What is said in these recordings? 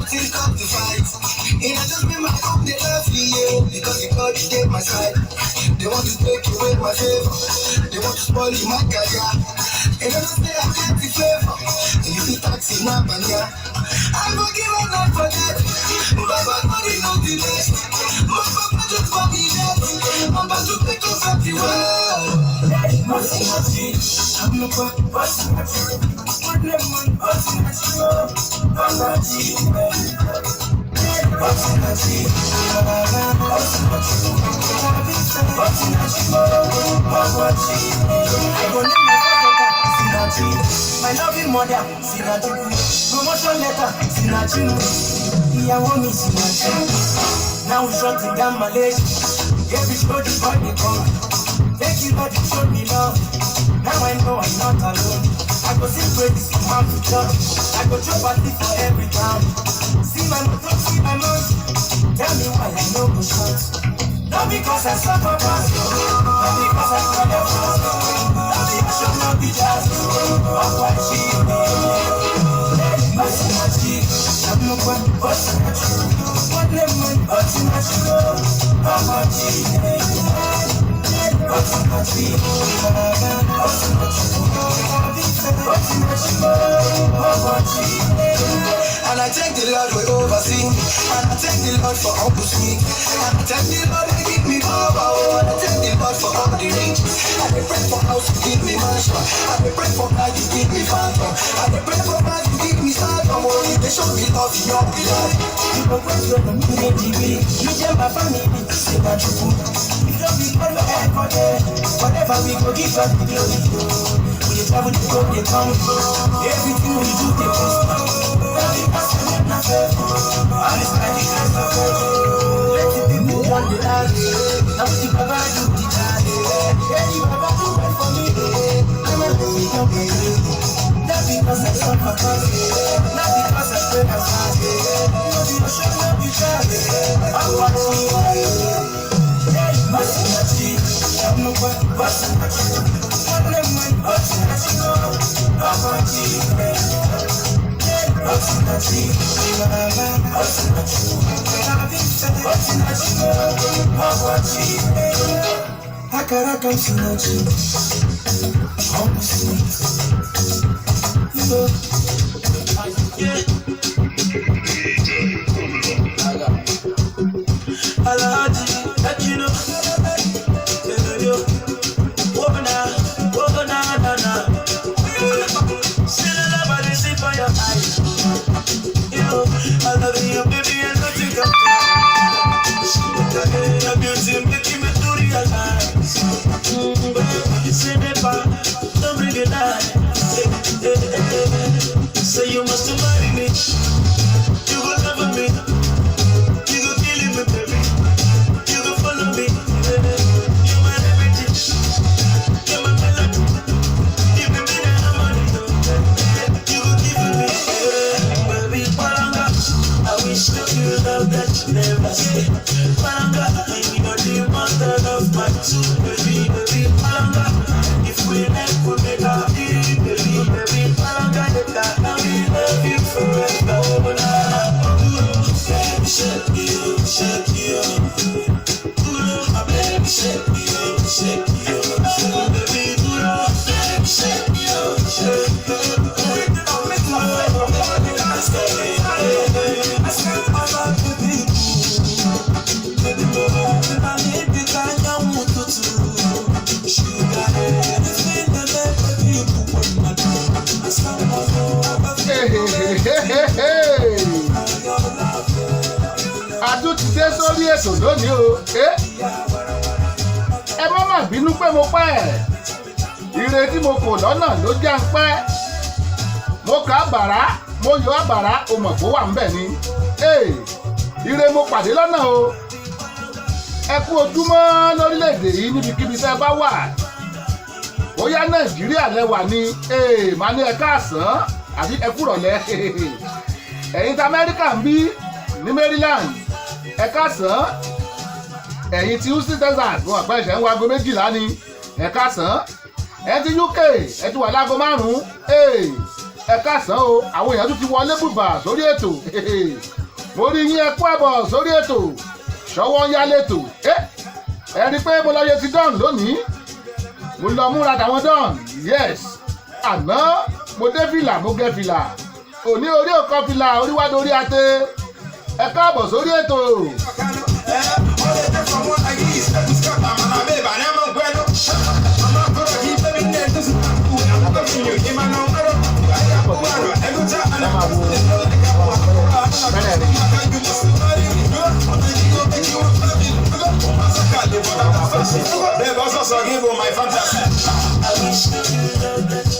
Think of the fight. And I just make my own they love you, because the God is dey my side. They want to take away my favor. They want to spoil my career. And I just say I get the flavor. And you be taxi now, banya. I forgive and not forget. Baba God is not the best. My papa just for me death. I'm about to take over the world. Osinachi, Amukwa, Osinachi, Nwanne m Osinachi, Osinachi, Osinachi, Osinachi, Osinachi, Osinachi. I go name my first daughter Sinachi, my loving mother Sinachi, promotion letter Sinachi, ìyàwó mi Sinachi. Now we shut it down Malaysia, every show the boy dey come. Thank you, God, you showed me love. Now I know I'm not alone. I go sing praises from house to church. I go chop party for every town. See my motor, see my mouth. Tell me why I no go shout. Not because I suffer pass, not because I come fast. Not be action, not be jazz. Oh, what she Osinachi, Amukwa, Osinachi, Nwanne m Osinachi, Osinachi, Osinachi, Osinachi, Osinachi, Osinachi. And I thank the Lord we oversee me. And I thank the Lord for Uncle Sweet. And I thank the Lord he give me power. Oh, and I thank the Lord for all the riches. I dey pray for house to give me mansion. I dey pray for car to give me phantom. I dey pray for man to give me stardom. Oh, they show me love in your life. People praise God, me dey me and my family, say na true. If no be God, we air for there. Whatever we go give God the glory. We dey travel, dey go, dey come. Everything we do, dey prosper. Now the pastor make na fair. All this life is just a fair. Let the people don dey ask. Now the Baba do the jazz. Any Baba do well for me. I'm a baby, don't be. Not because I suffer cause, not because I pray and fast. No be ocean, no be jazz. I want you. Hey, Osinachi, Amukwa, Osinachi, Nwanne m Osinachi, Osinachi, Osinachi, Osinachi, Osinachi, Osinachi. Akara aka m si na chi, ọ bụ sweet. You know. Yeah. Alhaji, let you know. Yeah, yo. Oh, na, oh, na, na, na. See the love I see for your eyes. You know, I love you, baby, and nothing can. Your beauty making me to realize. Baby, you say never, don't bring it lie. Eh, eh, eh, eh. Say you must marry me. You go love me. You go kill me, baby. You go follow me. Yeah. You my everything. You my melody. You be me the harmony. You go give me, yeah. Baby, palanga. I wish to you love that you never see. Palanga, you're the mother of my two baby, baby, palanga. If we make, we make a baby, baby, palanga, I will love you forever. Oh, na, na. Baby, shake you, shake you. Ooh, my baby, shake you, shake you. Baby, ooh, baby, shake you, shake you. Baby, I need the kind of sugar. If you Hey, a tún ti dé sórí ètò lónìí o. Ẹ má má bínú pé mo pẹ́. Ire tí mo kò lọ́nà ló jẹ́ ń pẹ́. Mo kà á bàrá, mo yọ àbàrá, o mọ̀ kó wà ńbẹ̀ ni. Ire mo pàdé lọ́nà o. Ẹ kú ojúmọ́ lórílẹ̀‐èdè yìí, níbikíbi tẹ́ ẹ bá wà. Bóyá Nàìjíríà lẹ wà ní, màá ní ẹ káàsán àbí ẹ kúrọ̀lẹ́. Ẹ̀yin tí Amẹ́ríkà ń bí ní Maryland, ẹ káàsán. Ẹ̀yin tí Houston, Texas, wọn àpẹ́ ìṣẹ̀ ń wo aago 12 ni, ẹ káàsán. Ẹ ti UK, ẹ ti wà láago 5. Ẹ káàsán o. Àwọn èèyàn tún ti wọlé bùbà sórí ètò. Mo rí yín, ẹ kú àbọ̀ sórí ètò. Ṣọwọ́ ń yá lẹ́tò. Ẹ rí i pé mo lọ yẹ ti dán lónìí, mo lọ múra tàwọn dán. Yes, àná mo dé fìlà, mo gẹ fìlà, òní orí òkọ fìlà oríwádìí orí ate. Ẹ káàbọ̀ sórí ètò.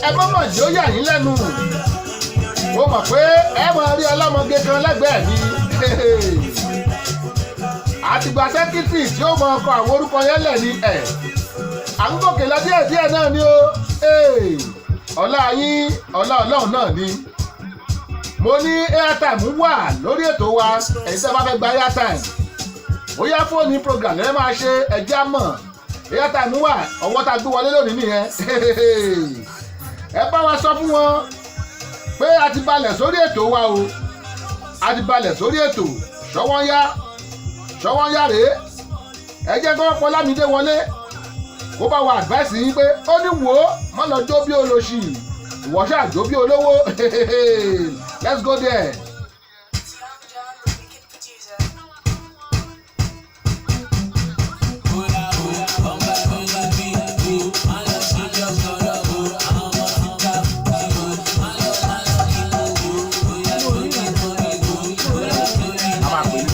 Ẹ má mọ̀ jẹ́ ó yà yín lẹ́nu, mo mọ̀ pé ẹ máa rí ọlọ́mọge kan lẹ́gbẹ̀ẹ́ mi. Àtìgbà sẹ́kítì tí ó mọ ọkọ àwọn orúkọ yẹn lẹ̀ ni ẹ̀ à ń gòkè lọ díẹ̀ díẹ̀ náà ni o. Ọlá yín, ọlá Ọlọ́run náà ni. Mo ní airtime wà lórí ètò wa. Ẹ̀yin tí a bá fẹ́ gba airtime, bóyá fóònù program lẹ́yìn máa ṣe, ẹ̀jẹ̀ á mọ̀. Airtime wà, ọwọ́ tá a gbé wọlé lónìí nìyẹn. Ẹ bá wa sọ fún wọn pé a ti balẹ̀ sórí ètò wa o, a ti balẹ̀ sórí ètò. Ṣọwọ́n yá, ṣọwọ́n yá rèé. Ẹ jẹ́ kó Pọlámídé wọlé, kó bá wa advice yín pé ó ní wò ó má lọ jó bí olóṣì, ìwọ ṣáà jó bí olówó. Let's go there. The wicked producer. A máa pè é.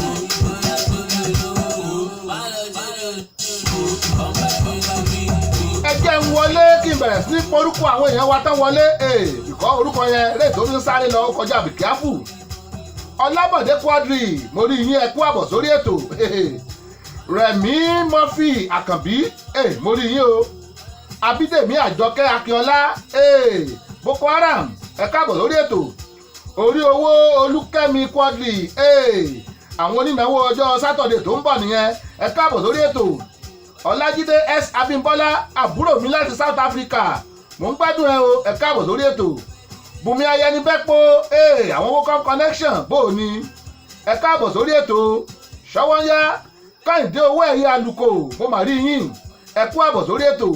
Ẹ jẹ́ ń wọlé kí n bẹ̀rẹ̀ sí ní porúkọ àwọn èèyàn wa tán wọlé. Ìkọ́ orúkọ yẹn rèé tó fi ń sáré lọ, ó kọjá bìkíáfù. Ọlábọ̀dé Quadri, mo rí yín, ẹ kú àbọ̀ sórí ètò. Rẹ̀mí Murphy Àkànbí, mo rí yín o. Abídèmí Àjọkẹ́ Akínọlá, Boko Haram, ẹ káàbọ̀ lórí ètò. Orí owó Olúkẹ́mi Quadri, àwọn onínáwó ọjọ́ Sátọ̀dẹ̀ tó ń bọ̀ nìyẹn, ẹ káàbọ̀ lórí ètò. Ọlájídé S Abímbọ́lá, àbúrò mi láti South Africa, mò ń gbádùn ẹ o, ẹ káàbọ̀ lórí ètò. Bùnmi Ayẹnibẹ́pọ̀, àwọn Wocom Connection, bó o ní, ẹ káàbọ̀ sórí ètò. Ṣọwọ́nyá Kẹ́hìndé owó ẹ̀yẹ àlùkò, mo mà rí yín, ẹ kú àbọ̀ sórí ètò.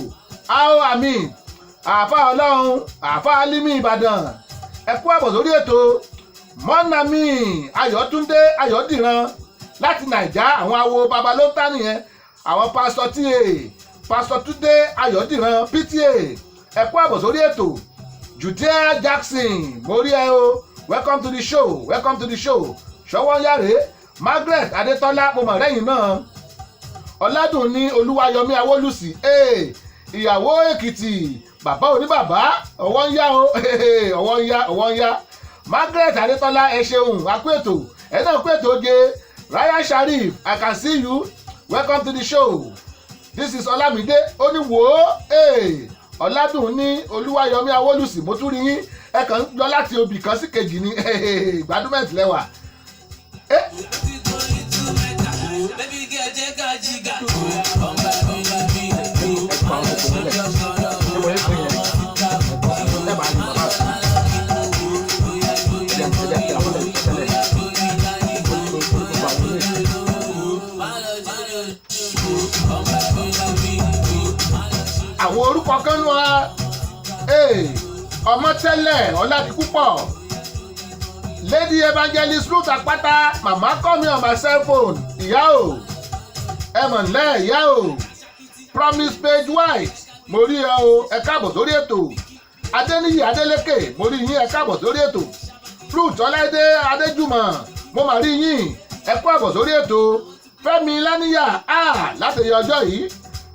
Ao amin àáfà Ọlọ́run, àáfà Alimi Ìbàdàn, ẹ kú àbọ̀ sórí ètò. Mọ́nàmí Ayọ̀túndé Ayọ̀dìran láti Nàìjà, àwọn awo babalóńtà nìyẹn, àwọn pásítọ̀ ta, pásítọ̀ Túndé Ayọ̀dìran PTA, ẹ kú àbọ̀ sórí ètò. Judea Jackson, mo rí ẹ o, welcome to the show, welcome to the show. Ṣọwọ́nyáre Margaret Adétọ́lá, mo mọ̀ rẹ́yìn náà. Ọ̀làdùn ní Olúwayọ̀mí Awólùsì, ìyàwó Èkìtì, bàbá oníbàbá, ọwọ́ ń yá o, ọwọ́ ń yá, ọwọ́ ń yá. Margaret Adétọ́lá, ẹ ṣeun, akú ètò, ẹ náà kú ètò oge. Raya Sharif, I can see you, welcome to the show. This is Ọlámídé, ó ní wò ó. Ọ̀làdùn ní Olúwayọ̀mí Awólùsì, mo tún rí yín, ẹ kàn ń lọ láti obì kan sí kejì ní ìgbádùn lẹ́wà. Àwọn orúkọ kan nù á, ọmọ tẹ́lẹ̀ Ọládipúpọ̀, Lady Evangelist Ruth Apata, màmá call me on my cell phone, ìyá o, ẹ mọ̀ nílẹ̀ ìyá o. Promise Page White, mo rí ẹ o, ẹ káàbọ̀ sórí ètò. Adéníyì Adélékè, mo rí yín, ẹ káàbọ̀ sórí ètò. Ruth Ọláìdé Adéjùmọ̀, mo mà rí yín, ẹ kú àbọ̀ sórí ètò. Fẹ́mi Láníyà a láti yọ ọjọ́ yìí,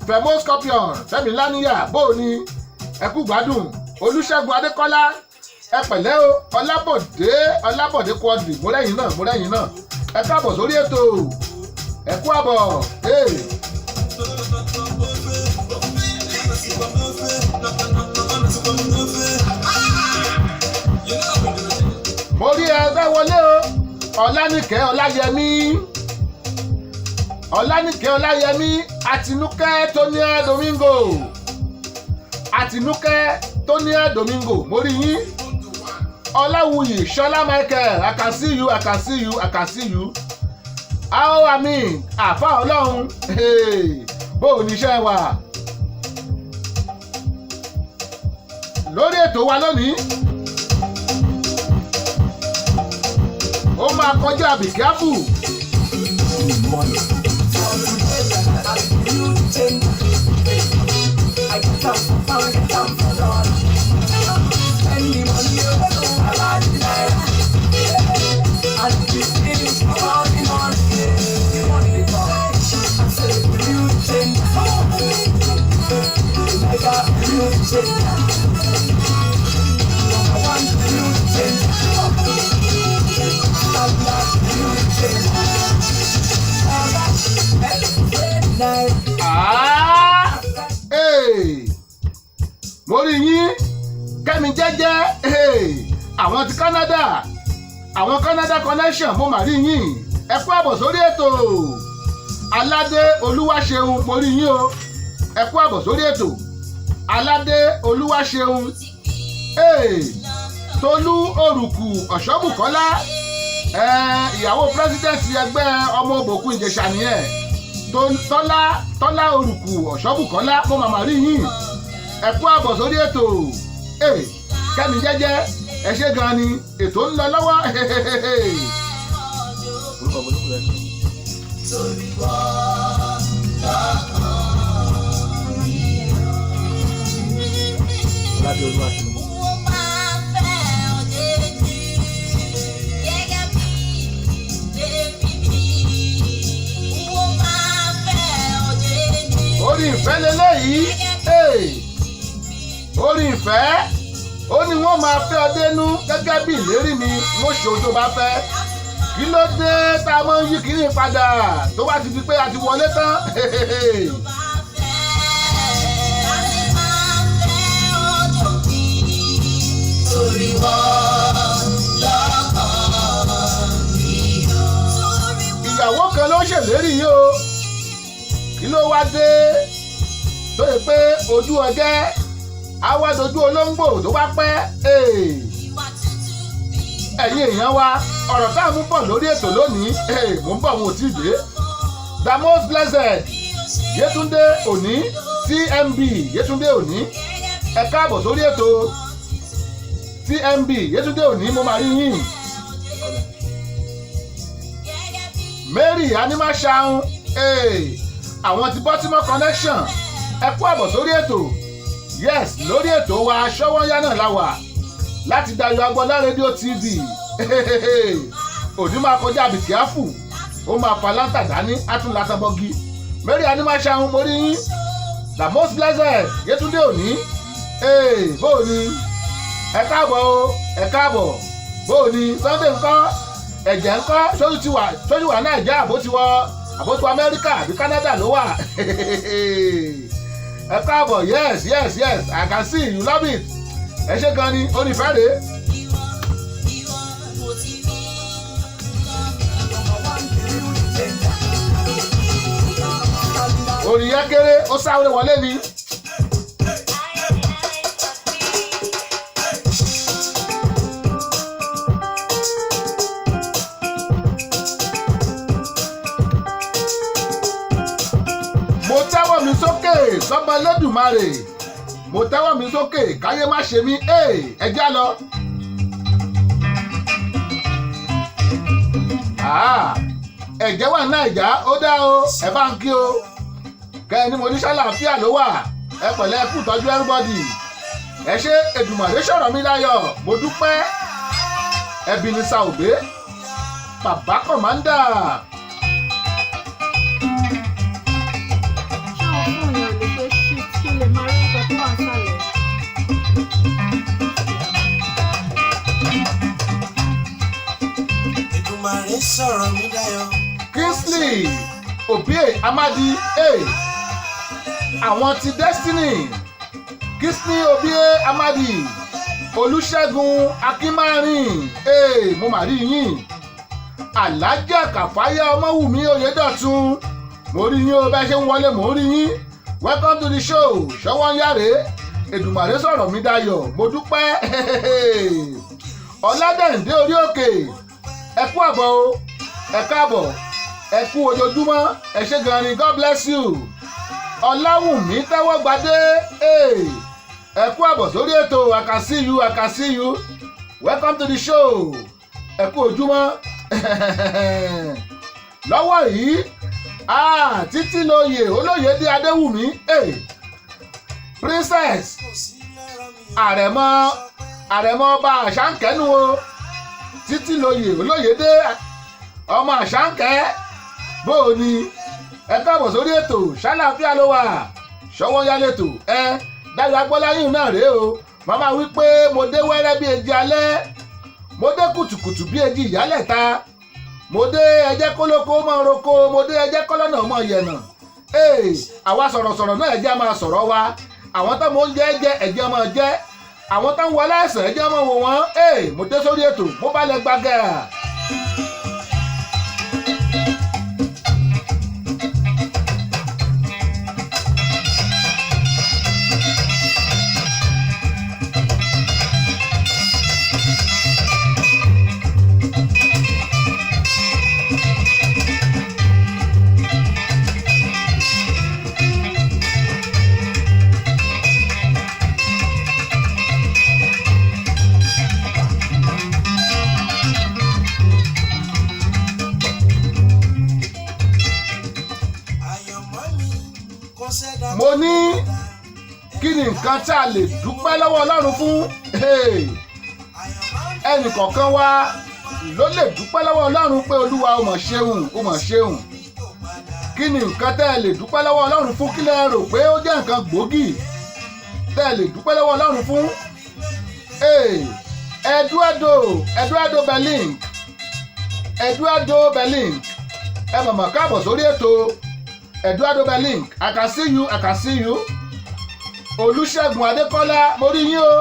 Fẹ̀mọ́ Scorpion, Fẹ́mi Láníyà, bó o ní, ẹ kú gbádùn. Olúṣẹ́gun Adékọ́lá, ẹ pẹ̀lẹ́ o. Ọlábọ̀dé, Ọlábọ̀dé Quadri, mo rẹ́yìn náà, mo rẹ́yìn náà, ẹ káàbọ̀ sórí ètò, ẹ kú àbọ̀. Hey. Mo rí ẹgbẹ́ wọlé o. Ọlánìkẹ́ Ọláyẹmí, Ọlánìkẹ́ Ọláyẹmí, Àtinúkẹ́ Tóníà Domingo, Àtinúkẹ́ Tóníà Domingo, mo rí yín. Ọláwuyì Ṣọlá Michael, I can see you, I can see you, I can see you. How I àfa ọlọ́run, bó o níṣẹ́ wà lórí ètò wa lónìí, ó máa kọjá be careful. Ah! Hey! Mo rí yín, Kẹ́mi Jẹ́jẹ́. Hey! Àwọn ti Canada, àwọn Canada connection, mo mà rí yín. Ẹ kú àbọ̀ sórí ètò. Aládé Olúwaṣeun, mo rí yín o. Ẹ kú àbọ̀ sórí ètò, Aládé Olúwaṣeun. Hey! Tolú Òrùkù Ọ̀ṣọ́bùkọ́lá, ìyàwó president ẹgbẹ́ ọmọ òbòkun Ìjẹ̀ṣà nìyẹn. Tọ́lá, Tọ́lá Òrùkù Ọ̀ṣọ́bùkọ́lá, mo màmá rí yín. Ẹ kú àbọ̀ sórí ètò. Kẹ́mi Jẹ́jẹ́, ẹ ṣé gan ni, ètò ń lọ lọ́wọ́. Orúkọ burúkú rẹ. Aládé Olúwaṣeun. Orin ìfẹ́ leléyìí. Orin ìfẹ́, ó ní wọ́n máa fẹ́ ọ dénú gẹ́gẹ́ bí ìlérí mi, wọ́n ṣe ohun tó bá fẹ́. Kí ló dé tá a máa ń yí kiri padà tó bá ti di pé a ti wọlé tán? Ìyàwó kan ló ṣèlérí yìí o. Kí ló wá dé tó yẹ pé ojú ọgẹ́ á wá dojú olóńgbò tó bá pẹ́? Ẹ̀yin èèyàn wa, ọ̀rọ̀ tá a mú bọ̀ lórí ètò lónìí, mò ń bọ̀, wọn ò tí ì dé. The most blessed Yétúndé Òní, TMB Yétúndé Òní, ẹ káàbọ̀ sórí ètò. TMB Yétúndé Òní, mo máa rí yín. Mary Animasaun, àwọn ti Baltimore connection, ẹ kú àbọ̀ sórí ètò. Yes, lórí ètò wa Ṣọ́wọ́nyá náà la wà láti Dayọ̀ Agbọ́lá Rédíò TV. Òní máa kọjá àbìkíáfù, ó máa fa láǹtà dání, átúnlátabọ́gí. Mary Animasaun, mo rí yín. The most blessed Yétúndé Òní, bóò ni? Ẹ káàbọ̀ o, ẹ káàbọ̀. Bóò ni Sunday ńkọ́? Ẹ̀jẹ̀ ńkọ́? Sójú ti wà, sójú wà Nàìjíríà, àbó ti wọ Amẹ́ríkà àbí Canada ló wà? Ẹ káàbọ̀. Yes, I can see you love it. Ẹ ṣé gan ni, onífẹ́ rèé. Orin yẹn kéré, ó sáré wọlé ni. Mo tẹ́wọ́ mi sókè sọ́ba Lẹ́dùmarè, mo tẹ́wọ́ mi sókè káyé má ṣe mí. Ẹ já lọ. Ah, ẹ̀jẹ̀ wà Nàìjà, ó dá o, ẹ bá ń kí o kẹ́ ẹ ní mo ní ṣàlàáfíà ló wà. Ẹ pẹ̀lẹ́, kú tọ́jú everybody. Ẹ ṣe, Èdùmàrè sọ̀rọ̀ mi láyọ̀, mo dúpẹ́. Ẹbí ní Sàòbé, bàbá kọ̀mándà. Ṣáwọn fóònù ò lè ṣe shift kí o lè máa rí nǹkan tó wà nísàlẹ̀? Èdùmàrè sọ̀rọ̀ mi dayọ̀. Kingsley Obie Amadi, hey, àwọn ti Destiny. Kingsley Obie Amadi, Olùṣègùn Akínmárìn, hey, mo mà rí yín. Alájà Kàfáyà Ọmọwùmí Oyèdọ̀tun, mo rí yín o. Bẹ́ẹ̀ ṣe ń wọlé, mo rí yín. Welcome to the show. Ṣọwọ́ ń yáre, Èdùmàrè sọ̀rọ̀ mi dayọ̀, mo dúpẹ́. Ọ̀làdẹ̀ǹdé orí òkè, ẹ kú àbọ̀ o, ẹ káàbọ̀, ẹ kú ojoojúmọ́, ẹ ṣé gan ni, God bless you. Ọláwùmí Tẹ́wọ́gbadé, ẹ kú àbọ̀ sórí ètò. I can see you, I can see you, welcome to the show. Ẹ kú ojúmọ́. Lọ́wọ́ yìí, títí lóye olóyèdè Adéwùmí, princess àrẹ̀mọ, àrẹ̀mọ ọba àṣàǹkẹ́nu o. Títí lóye olóyèdè ọmọ àṣàǹkẹ́, bó o ní? Ẹ káàbọ̀ sórí ètò. Ṣàlàáfíà ló wà? Ṣọwọ́ yálẹ̀tò ẹ Dáyọ̀ Agbọ́láyìn náà rèé o. Màmá wí pé mo dé wẹ́rẹ́ bí eji alẹ́, mo dé kùtùkùtù bí eji ìyálẹ̀ta, mo dé ẹjẹ́ kólókó mọ́ roko, mo dé ẹjẹ́ kọ́lọ́nà mọ́ yẹ̀nà. Ee, àwa sọ̀rọ̀sọ̀rọ̀ náà, ẹjẹ́ máa sọ̀rọ̀ wa. Àwọn tó mọ oúnjẹ jẹ, ẹjẹ́ máa jẹ. Àwọn tó ń wọlé ẹ̀sẹ̀, ẹjẹ́ máa wò wọ́n. Ee, mo dé sórí ètò, mo bá lẹ gbàgà. Àyànmọ́ mi kò sẹ́dá. Mo ní kí ni nǹkan tí a lè dúpẹ́ lọ́wọ́ Ọlọ́run fún? Hey, ẹnì kọ̀ọ̀kan wa ló lè dúpẹ́ lọ́wọ́ Ọlọ́run pé Olúwa, ó mà ṣeun, ó mà ṣeun. Kí ni nǹkan tẹ́ ẹ lè dúpẹ́ lọ́wọ́ Ọlọ́run fún? Kí lẹ rò pé ó jẹ́ nǹkan gbòógì tẹ́ ẹ lè dúpẹ́ lọ́wọ́ Ọlọ́run fún? Hey, Eduardo, Eduardo Berlin, Eduardo Berlin, ẹ mọ̀mọ́ káàbọ̀ sórí ètò. Eduardo Berlin, I can see you, I can see you. Olùṣègùn Adékọ́lá, mo rí yín o,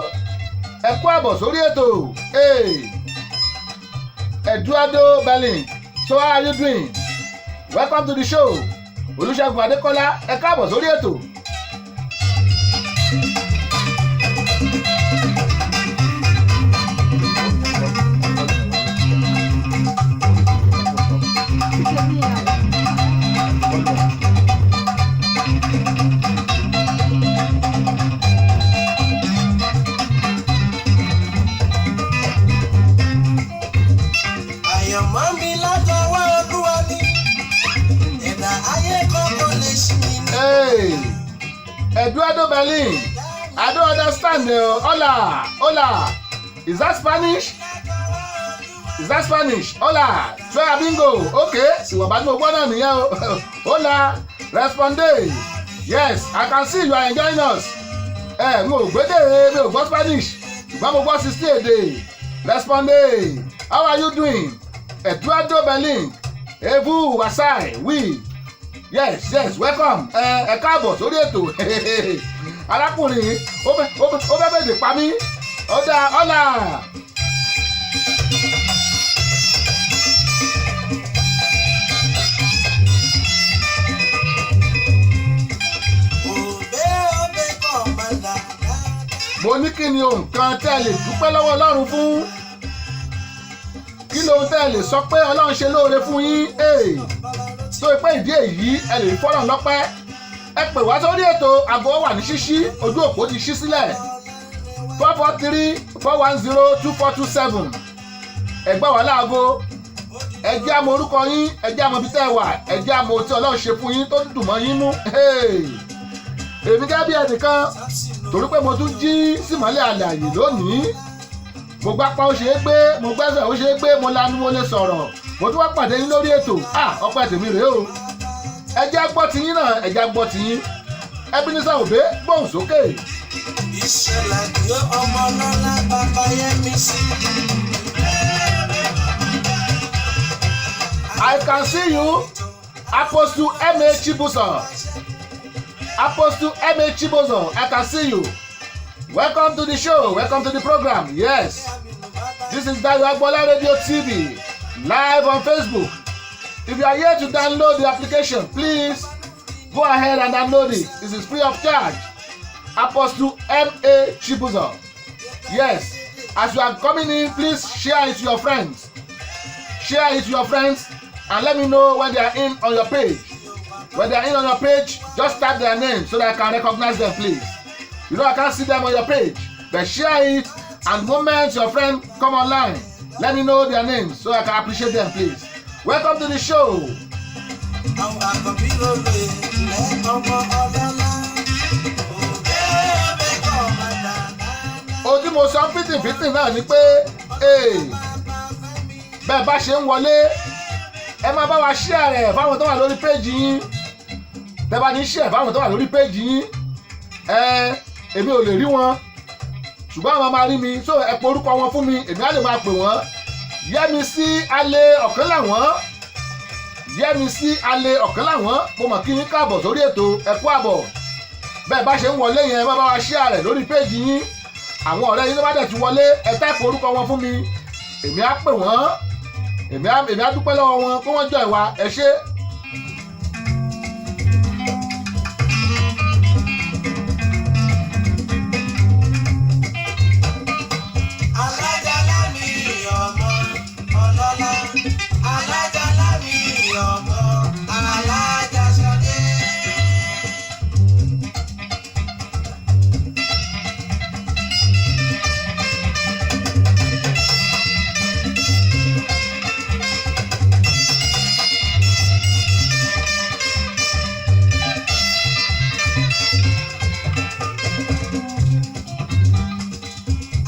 ẹ kú àbọ̀ sórí ètò. Hey, Eduardo Berlin, so how are you doing? Welcome to the show. Olùṣègùn Adékọ́lá, ẹ káàbọ̀ sórí ètò. Tèmi àná. Àyànmọ́ mi látọwọ́ Olúwa ni, ẹ̀dá ayé kọ́kọ́ lè ṣí mi ní. Hey, Eduardo Berlin, I don't understand. Hola, hola. Is that Spanish? Is that Spanish? Hola, try bingo. Okay, ìwọ̀nba tí mo gbọ́ náà nìyẹn o. Hola, responde. Yes, I can see you are enjoying us. Ẹ n ò gbédè, mi ò gbọ́ Spanish, ṣùgbọ́n mo gbọ́ 60 èdè. Responde. How are you doing? Eduardo Berlin. Ebu Wasai, we. Yes, welcome. Ẹ ẹ káàbọ̀ sórí ètò. Arákùnrin, ó fẹ́ bèdè pa mí. Ó dáa, hola. Òbẹ́ òbẹ́ kọ̀mọ̀dà. Mo ní kí ni nǹkan tẹ́ ẹ lè dúpẹ́ lọ́wọ́ Ọlọ́run fún? Kí lohun tẹ́ ẹ lè sọ pé Ọlọ́run ṣe lóore fún yín? Ee, tó pé ìdí èyí ẹ lè fọ́nà lọ́pẹ́. Ẹ pè wá sórí ètò, àgọ́ wà ní ṣíṣí, ojú òpó ti ṣí sílẹ̀, 443-410-2427. Ẹ gbà wá láago, ẹ jẹ́ àmọ́ orúkọ yín, ẹ jẹ́ àmọ́ ibi tẹ́ ẹ wà, ẹ jẹ́ àmọ́ tí Ọlọ́run ṣe fún yín tó dùn mọ́ yín nú. Èmi gẹ́gẹ́ bí ẹnìkan, torí pé mo tún jí símọ́lẹ̀ àlàyé lónìí, mo gbápá ó ṣeé gbé, mo gbẹ́sẹ̀ ó ṣeé gbé, mo lanu mo lè sọ̀rọ̀, mo tún wá pàdé yín lórí ètò. À, ọpẹ́ tèmi rèé o. Ẹ jẹ́ á gbọ́ tiyín náà, ẹ jẹ́ á gbọ́ tiyín. Ebenezer Obey, gbóhùn sókè. Ìṣẹ̀lẹ̀ yóò ọmọ lọ́la bàbá yẹmi sí. I can see you, Apostle M.A. Chibuzo. Apostle M.A. Chibuzo, I can see you. Welcome to the show. Welcome to the program. Yes, this is Dayo Agbola Radio TV, live on Facebook. If you are here to download the application, please go ahead and download it. It is free of charge. Apostle M.A. Chibuzo. Yes, As you are coming in, please share it to your friends. Share it to your friends and let me know when they are in on your page. When they are in on your page, just type their name so that I can recognize them, please. You know I can't see them on your page, but share it, and the moment your friend come online, let me know their names so I can appreciate them, please. Welcome to the show. Àwọn àkànbí lóore ọmọ ọlọ́lá. Òbẹ́ òbẹ́ kọ̀ máa dà. Ohun tí mo sọ fìtìfìtì náà ni pé ee, bẹ́ẹ̀ bá ṣe ń wọlé, ẹ máa bá wa share rẹ̀ fáwọn tó wà lórí péjì yín. Tẹ́ bá ní share fáwọn tó wà lórí péjì yín, ẹ èmi ò lè rí wọn, ṣùgbọ́n àwọn máa rí mi, so ẹ pe orúkọ wọn fún mi, èmi á lè máa pè wọ́n. Yẹ́misí Alẹ́ ọ̀kan làwọn, Yẹ́misí Alẹ́ ọ̀kan làwọn, mo mọ̀ kí yín káàbọ̀ sórí ètò. Ẹ kú àbọ̀. Bẹ́ẹ̀ bá ṣe ń wọlé yẹn, ẹ má bá wa share rẹ̀ lórí péjì yín. Àwọn ọ̀rẹ́ yín tó bá dẹ̀ ti wọlé, ẹ type orúkọ wọn fún mi, èmi á pè wọ́n, èmi á dúpẹ́ lọ́wọ́ wọn kó wọ́n jọ ìwà ẹ ṣé. Alájálá mi ọmọ ọlọ́lá. Alájálá mi ọmọ alájàsọdé.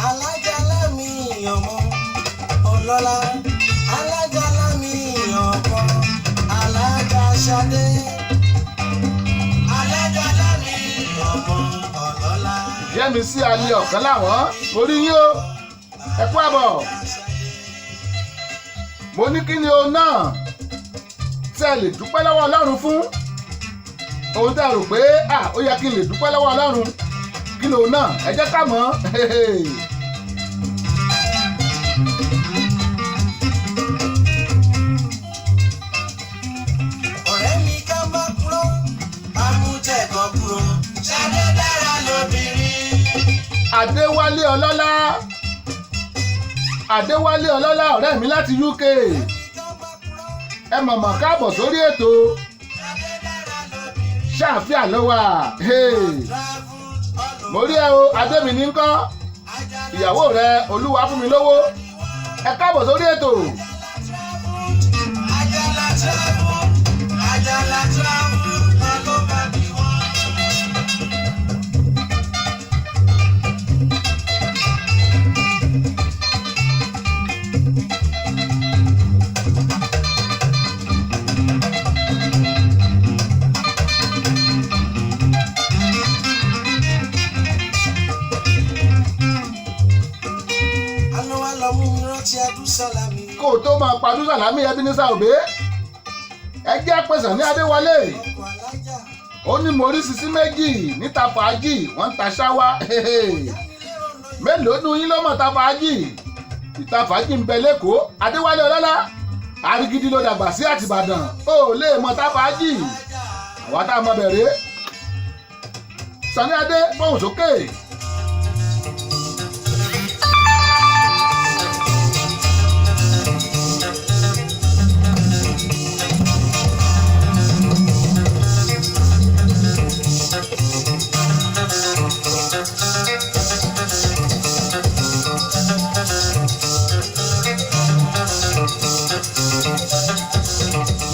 Alájálá mi ọmọ ọlọ́lá. Alájálá mi ọmọ alájàsọdé. Alájálá mi ọmọ ọlọ́lá. Yẹ́misí Alẹ́ ọ̀kan làwọn, mo rí yín o, ẹ kú àbọ̀. Mo ní kí ni ohun náà tí ẹ lè dúpẹ́ lọ́wọ́ Ọlọ́run fún? Ohun tẹ́ ẹ rò pé à ó yẹ kí n lè dúpẹ́ lọ́wọ́ Ọlọ́run, kí ni ohun náà? Ẹ jẹ́ ká mọ̀. Ọ̀rẹ́ mi ká má kúrò, amújẹ̀gàn kúrò, Ṣadé dára lóbìnrin. Adéwálé Ọlọ́lá, Adéwálé Ọlọ́lá, ọ̀rẹ́ mi láti UK, ẹ mọ̀mọ̀ káàbọ̀ sórí ètò. Ṣáàfíà ló wà. Mo rí ẹ o, Adémi ní ńkọ́, ìyàwó rẹ Olúwa fún mi lówó, ẹ káàbọ̀ sórí ètò. Ajala travel, Ajala travel, all over the world. Àná wa lọ mú mi rántí Adúsálámì. Kó o tó máa pa Dúsàlámì, Ebenezer Obey, ẹ jẹ́ pẹ̀sán ní Adéwálé. Ọkọ̀ alájà. Ó ní mo rí sisi méjì níta fàájì, wọ́n ń ta ṣáwá. Mélòó nu yín ló mọ̀ ta fàájì? Ìta fàájì ń bẹ lẹ́kọ̀ọ́. Adéwálé Ọlọ́lá, Arigidi ló dàgbà sí àtìbàdàn, ó lè mọ̀ ta fàájì. Àwa tá a mọ̀ bẹ̀rẹ̀. Sani Adé, bọ́hùn sókè.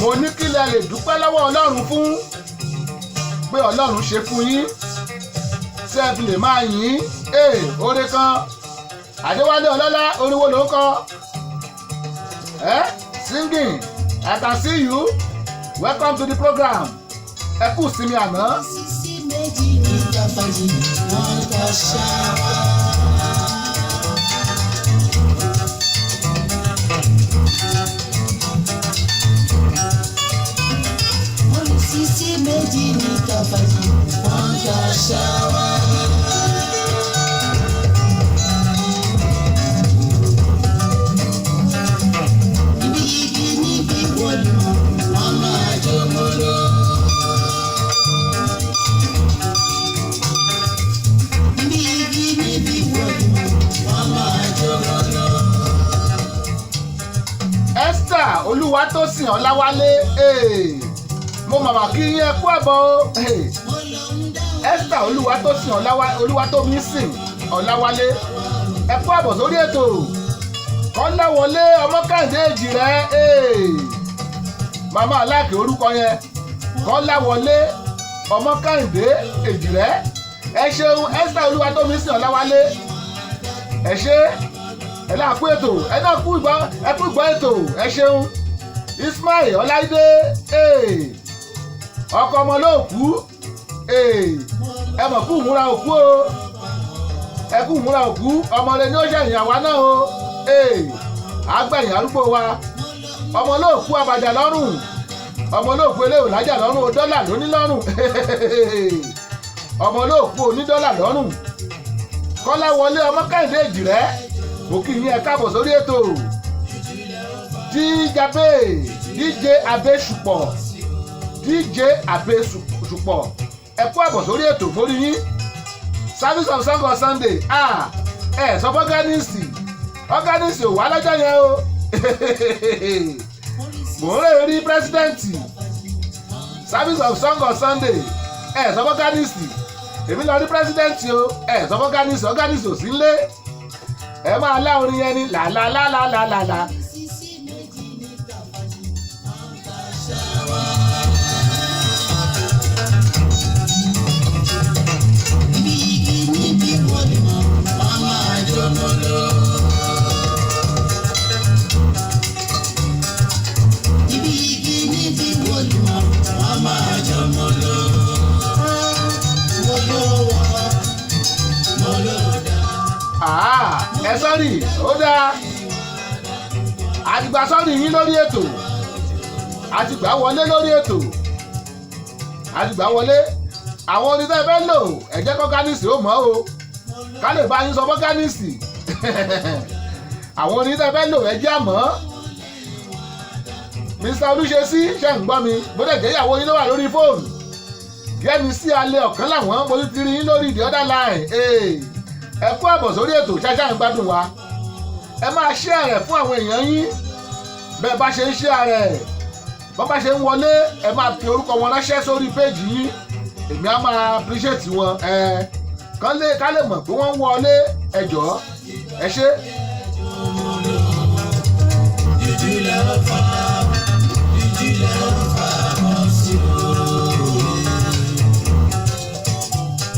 Mo ní kí lẹ lè dúpẹ́ lọ́wọ́ Ọlọ́run fún, pé Ọlọ́run ṣe fún yín tí ẹ fi lè máa yìn. Ee, oore kan. Adéwálé Ọlọ́lá, oríwo ló ń kọ ẹ? Singing, I can see you. Welcome to the program. Ẹ kú sinmi àná. Sisi méjì ní káfájì, wọ́n ta ṣáwá. Wọ́n ní sisi méjì ní káfájì, wọ́n ta ṣáwá. Ibi igi níbi wọ́ọ̀lù, wọ́n máa jó mọ́lọ́. Níbi igi níbi wọ́ọ̀lù, wọ́n máa jó Olúwatósìn Ọláwálé, mo màmá kí yín, ẹ kú àbọ̀ o. Esther Olúwatósìn Olúwatómisìn Ọláwálé, ẹ kú àbọ̀ sórí ètò. Kọ́láwọlé Ọmọkàndé èjì rẹ, màmá aláàkè orúkọ yẹn, Kọ́láwọlé Ọmọkàndé èjì rẹ, ẹ ṣeun. Esther Olúwatómisìn Ọláwálé, ẹ ṣe, ẹ náà kú ètò, ẹ náà kú ìgbọ́, ẹ kú ìgbọ́ ètò, ẹ ṣeun. Ismail Ọláìdé, ọkọ ọmọ lóòkú, ẹ mọ̀ kú ìmúra òkú o, ẹ kú ìmúra òkú, ọmọ rẹ ní ó ṣẹ̀yìn àwa náà o, àgbẹ̀yìn arúgbó wa. Ọmọ olóòkú abàjà lọ́rùn, ọmọ olóòkú eléwò lájà lọ́rùn o, dọ́là lóní lọ́rùn, ọmọ olóòkú onídọ́là lọ́rùn. Kọ́láwọlé Ọmọkàndé èjìrẹ́, mo kí yín, ẹ káàbọ̀ sórí ètò. Díjàbé DJ Abésùpọ̀, DJ Abésùpọ̀, ẹ kú àbọ̀ sórí ètò, mórí yín. Service of Song on Sunday, ah, ẹ sọ fún organist, organist ò wá lọ́jọ́ yẹn o. Mò ń rè rí president. Service of Song on Sunday, ẹ sọ fún organist, èmi lọ rí president o. Ẹ sọ fún organist, organist ò sí nílé. Ẹ máa lá orin yẹn ní làlálálálálá. Ah, ẹ sorry, ó dáa, àtìgbà sorry yín lórí ètò, àtìgbà wọlé lórí ètò, àtìgbà wọlé. Àwọn orin tẹ́ ẹ fẹ́ lò, ẹ jẹ́ k'organist ó mọ̀ o, ká lè bá yín sọ f'organist. Àwọn orin tẹ́ ẹ fẹ́ lò, ẹ jẹ́ àmọ́. Mr Olúṣesí, ṣe ń gbọ́ mi? Bó dẹ̀ jẹ́ ìyàwó yín ló wà lórí fóònù, Yẹ́mi sí alẹ́ ọ̀kan làwọn, mo ti rí yín lórí the other line. Ẹ kú àbọ̀ sórí ètò. Ṣáṣá ń gbádùn wa. Ẹ máa share rẹ̀ fún àwọn èèyàn yín. Bẹ́ẹ̀ bá ṣe ń share rẹ̀, bọ́n bá ṣe ń wọlé, ẹ máa fi orúkọ wọn ránṣẹ́ sórí péjì yín, èmi á máa appreciate wọn. Ẹ kán lè ká lè mọ̀ pé wọ́n ń wọlé. Ẹ jọ̀ọ́, ẹ ṣé. Ìjìnlẹ̀ ó fà, ìjìnlẹ̀ ó fà mọ́ sí o.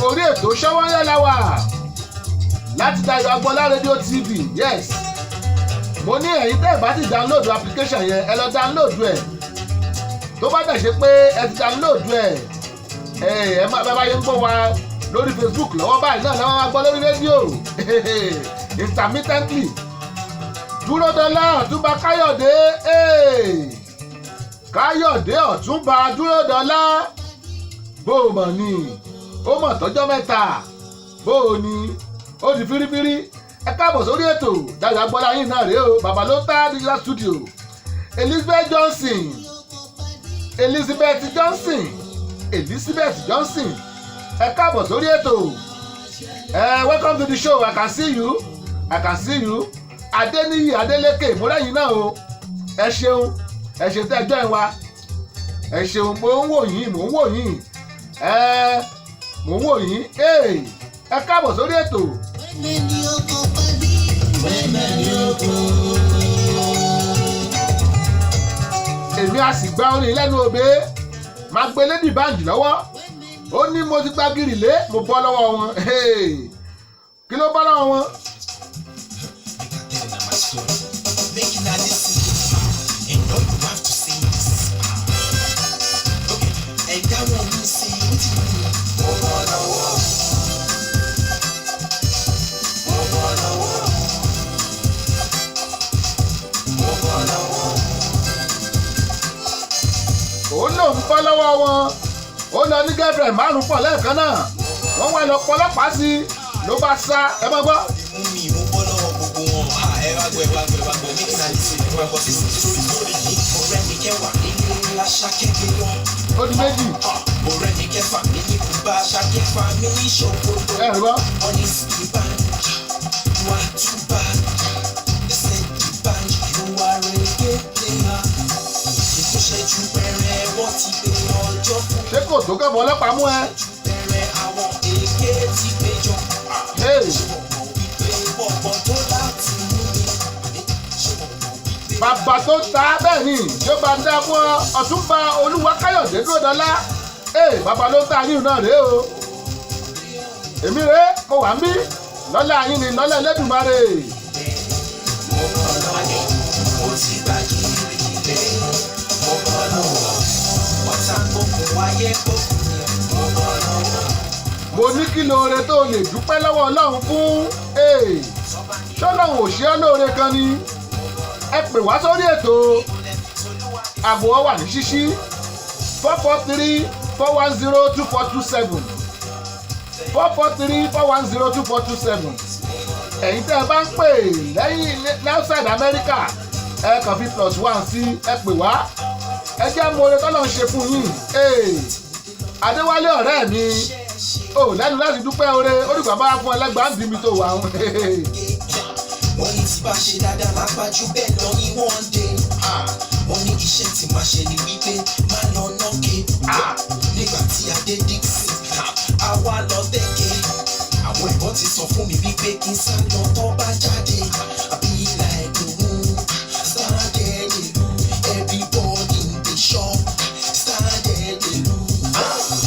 Orí ètò Ṣọ́wọ́nyẹ́ la wà láti Dayọ̀ Agboola Radio TV. Yes, mo ní ẹ̀yin tẹ́ ẹ̀ bá ti download application yẹn, ẹ lọ download ẹ̀. Tó bá dẹ̀ ṣe pé ẹ ti download ẹ̀, ẹ ẹ má bá yẹn ń gbọ́ wa lórí Facebook lọ́wọ́ báyìí náà lọ́wọ́ máa gbọ́ lórí rédíò intermittently. Dúródọ́lá Ọ̀túnba Káyọ̀dé, Káyọ̀dé Ọ̀túnba Dúródọ́lá, bó o mọ̀ ni ó mọ̀ tọ́jọ́ mẹ́ta, bó o ní ó di fírífírí. Ẹ káàbọ̀ sórí ètò. Dayọ̀ Agboola yín náà rèé o, bàbá ló tá digital studio. Elizabeth Johnson, Elizabeth Johnson, Elizabeth Johnson, ẹ káàbọ̀ sórí ètò. Ẹ welcome to the show. I can see you, I can see you. Adéníyì Adélékè, múrẹ́yìn náà o, ẹ ṣeun, ẹ ṣe tẹ́ ẹ join wa, ẹ ṣeun. Mo ń wò yín, mò ń wò yín, ẹ mò ń wò yín. Ẹ káàbọ̀ sórí ètò. Women yoko padi, women yoko. Èmi a sì gba orin lẹ́nu òbí, máa gbé lady band lọ́wọ́. Ó ní mo ti gba gírì lé, mo bọ́ lọ́wọ́ wọn. Kí ló bọ́ lọ́wọ́ wọn? Make I tell una my story. Make una listen and all you have to say is okay. And that one me say wetin you do. Mo bọ́ lọ́wọ́. Mo bọ́ lọ́wọ́. Mo bọ́ lọ́wọ́. Òun lòun bọ́ lọ́wọ́ wọn. Ó lọ ní girlfriend márùn pọ̀ lẹ́ẹ̀kan náà, wọ́n wá lọ pọlọ́pàá sí i, ló bá sá. Ẹ má gbọ́. Mú mi, mo bọ́ lọ́wọ́ gbogbo wọn. Ha, ẹ wá gbọ́, ẹ wá gbọ́, ẹ wá gbọ́. Make una listen, ẹ wá gbọ́ sí story story yìí. Ọ̀rẹ́ mi kẹwàá nílé ńlá ṣàkẹ́gbẹ́ wọn. Ó di méjì. Ọ̀rẹ́ mi kẹfà mi ní Kúbá, ṣàkẹfà mi ní Ṣòkòtò. Ẹ rí gbọ́. Wọ́n ní the band, you are too bad. They said the band, you are a gay player. ṣẹ́jú pẹ̀rẹ̀ wọ́n ti pé ọjọ́ fún Ṣé kò tó kẹ́fọ́ ọlọ́pàá mú ẹ? ṣẹ́jú pẹ̀rẹ̀ àwọn èké ti péjọ. Hey. Ṣé wọ́n mọ̀ wípé bọ̀bọ̀ tó láti mú mi? Ṣé wọ́n mọ̀ wípé Bàbá tó ta bẹ́ẹ̀ ni yóò bá ń dá fún ọ, Ọ̀túnba Olúwakáyọ̀dé Dúródọlá. Ee, bàbá ló ta yín náà rèé o. Èmi rèé, mo wà ń bí lọ́lá yín ni lọ́lá Ẹlẹ́dùmarè. mo bọ̀ lọ́wọ́ mo ti gbà kiri ilé mo bọ̀ lọ́wọ́ ọ̀tá gbókun wáyé gbókun ni mo bọ̀ lọ́wọ́. Mo ní kí lóore tó lè dúpẹ́ lọ́wọ́ Ọlọ́run fún. Ee, ṣọ́lọ́run ò ṣe ọ́ lóore kan ni? Ẹ pè wá sórí ètò ààbò ọ wà ní ṣíṣí, 443-410-2427, 443-410-2427. Ẹ̀yin tẹ́ ẹ bá ń pè lẹ́yìn outside America, ẹ kàn fi +1 sí. Ẹ pè wá, ẹ jẹ́ mo oore tọ́lọ́ ń ṣe fún yín. Ee, Adéwálé ọ̀rẹ́ mi ò lẹ́nu láti dúpẹ́ oore. Ó dìgbà bá fún ẹlẹ́gbàá ń bí mi tó wà ń. Wọ́n ní tí bá ṣe dáadáa máa gbájú bẹ́ẹ̀ lọ ní one day. Wọ́n ní iṣẹ́ tí máa ṣe ni wípé má lọ nọ́ọ̀kì. Nígbà tí adé Dixon, àwa lọ tẹ́kẹ̀. Àwọn ẹ̀gbọ́n ti sọ fún mi wípé kí n sá lọ tó bá jáde. Àbí like òun started ìlú, everybody in the shop started ìlú.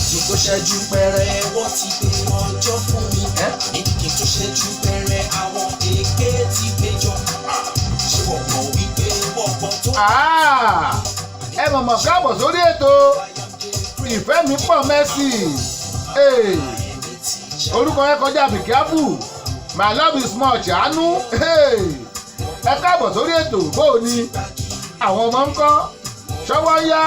Kí n tó ṣẹ́jú pẹ̀rẹ̀ wọ́n ti pé ọjọ́ fún mi. Ní kí n tó ṣẹ́jú pẹ̀rẹ̀ àwọn èké ti péjọ. Ṣé wọ́n mọ̀ wípé wọ́pọ̀ tó Ah, ẹ mọ̀mọ́ káàbọ̀ sórí ètò ìfẹ́ mi pọ̀ Mercy. Hey, orúkọ yẹn kọjá bìkíáfù, my love is much àánú. Hey, ẹ káàbọ̀ sórí ètò. Bó o ní àwọn ọmọ ń kọ́ ṣọwọ́ ń yá?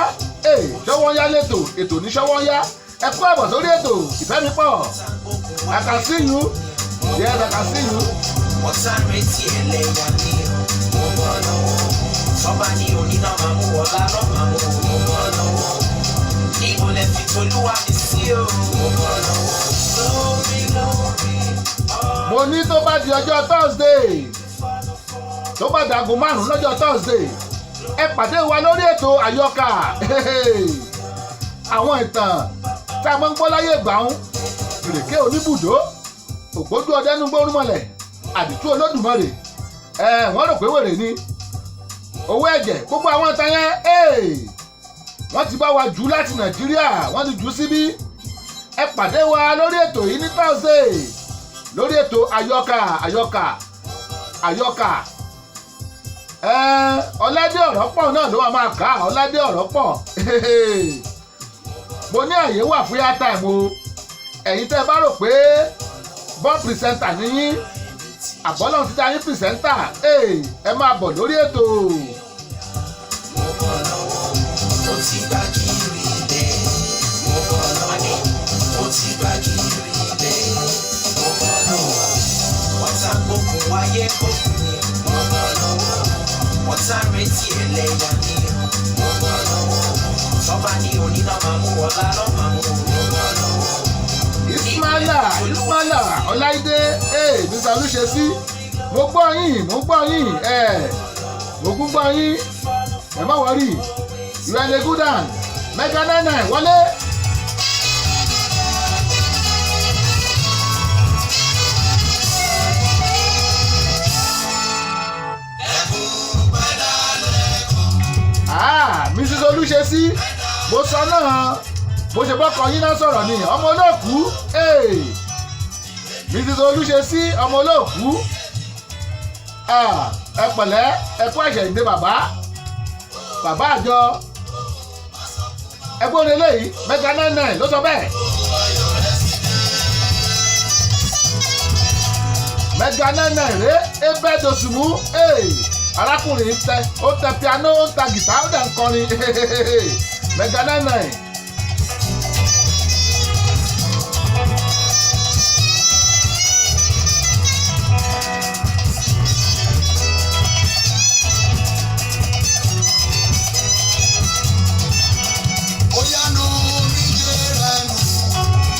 Hey, ṣọwọ́ ń yá lẹ́tò ètò ní ṣọwọ́ ń yá. Ẹ kú àbọ̀ sórí ètò ìfẹ́ mi pọ̀. I can see you, yes, I can see you. Wọ́n sáré tí ẹlẹ́yà ní mo bọ́ lọ́wọ́. Tọ́ba ní oníná máa mú ọlá náà máa mú mo bọ́ lọ́wọ́. Níbo lẹ fi tolúwa mi sí o? Mo bọ́ lọ́wọ́. Lórí lórí. Mo ní tó bá di ọjọ́ Thursday, tó bá dago 5 lọ́jọ́ Thursday, ẹ pàdé wa lórí ètò àyọkà àwọn ìtàn tá a máa ń gbọ́ láyé ìgbà ń ìrèké oníbùdó, ògbójú ọdẹnu gbórúmọlẹ̀, àdìtú Olódùmarè. Ẹ wọ́n rò pé wèrè ni owó ẹ̀jẹ̀, gbogbo àwọn ìtàn yẹn, wọ́n ti bá wa jù láti Nàìjíríà, wọ́n ti jù síbí. Ẹ pàdé wa lórí ètò yìí ní Thursday lórí ètò àyọkà àyọkà àyọkà. Ọládé ọ̀rọ̀ pọ̀ náà ló máa kà á. Ọládé ọ̀rọ̀ pọ̀. Mo ní àyè wà fún yá time o. Ẹ̀yin tẹ́ ẹ bá rò pé born presenter ni yín, àbọ́lọ́run ti dá yín presenter, ẹ máa bọ̀ lórí ètò. Mo bọ́ lọ́wọ́, mo ti gbà kiri ilé. Mo bọ́ lọ́wọ́, mo ti gbà kiri ilé. Mo bọ́ lọ́wọ́, ọ̀tá gbókun wáyé gbókun ni. Mo bọ́ lọ́wọ́, ọ̀tá retí ẹlẹ́yà ni. Mo bọ́ lọ́wọ́, tọ́ba ní oníná máa mú ọlá náà máa mú. Mo bọ́ lọ́wọ́. Ismaila Ismaila Ọláìdé, Mr Olúṣesí, mo gbọ́ yín, mo gbọ́ yín, mo kún gbọ́ yín. Ẹ má worry, you are a good one. Mega 99 wọlé. Ah, Mrs Olúṣesí, mo sọ náà, bó ṣe bọ́kọ yín náà sọ̀rọ̀ ni ọmọ olóòkú. Mrs Olúṣesí, ọmọ olóòkú, ẹ pẹ̀lẹ́, ẹ kú ẹ̀ṣẹ̀ ìdè bàbá bàbá àjọ ẹgbẹ́ orin eléyìí. Mega 99 ló sọ bẹ́ẹ̀. Mega 99 rèé, ebe dosùnmù. Arákùnrin tẹ, ó tẹ piano, ó ń ta gìtá, ó dẹ̀ ń kọrin. Mega 99.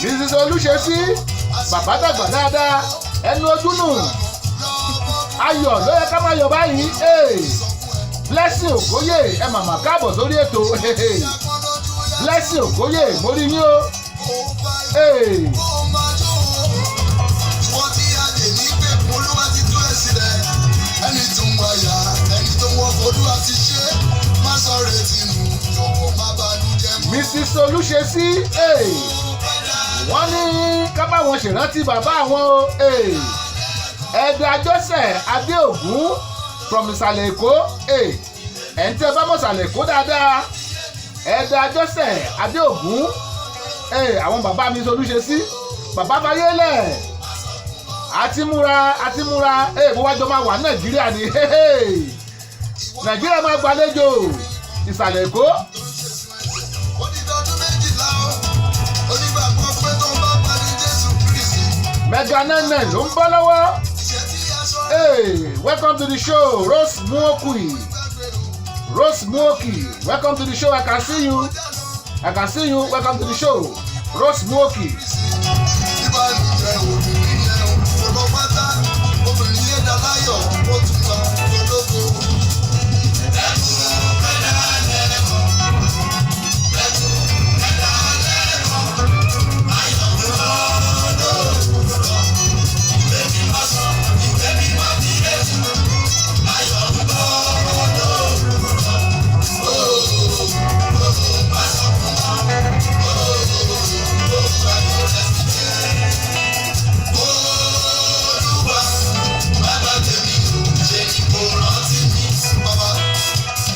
Mrs Olúṣesí, bàbá dàgbà dáadáa, ẹnu ojú nù, ayọ̀ ló yẹ ká máa yọ̀ báyìí. Blessing Okoye, ẹ màmá káàbọ̀ sórí ètò. Blessing Okoye, mo rí yín o. Hey. Wọ́n tí a lè ní pé Olúwa ti tú ẹ sílẹ̀. Ẹni tó ń wáyà, ẹni tó ń wọ́pọ̀, Olúwa ti ṣe. Má sọ retí nù, jọ̀wọ́ má banújẹ́ mọ́. Mrs Olúṣesí, hey, wọ́n ní ká bá wọn ṣèrántí bàbá àwọn o. Hey. Ẹ̀dà Joseph Adéògún from Ìsàlẹ̀ Èkó. Hey. Ẹ̀ ń tẹ́ bá mọ̀ Ìsàlẹ̀ Èkó dáadáa, Ẹ̀dà Joseph Adéògún. Hey, àwọn bàbá mi Olúṣesí, bàbá fayélẹ̀ àti múra àti múra. Hey, mo wájọ máa wà ní Nàìjíríà ni. Hey, Nàìjíríà máa gbàlejò Ìsàlẹ̀ Èkó. Ó di ọdún 12 o, onígbàgbọ́ pé tó ń bá parí Jésù Kristi. Mega 99 ló ń bọ́ lọ́wọ́. Iṣẹ́ tí a sọ. Hey, welcome to the show, Rose Muokui. Rose Muoki, welcome to the show. I can see you. I can see you. Welcome to the show, Rose Muoki. Ìbànújẹ́ obìnrin yẹn o, kò lọ pátá, obìnrin yẹn dá láyọ̀, ó tún wá ológo. Olúwa, bàbá tèmi ò ṣe ní kó rántí mi, bàbá.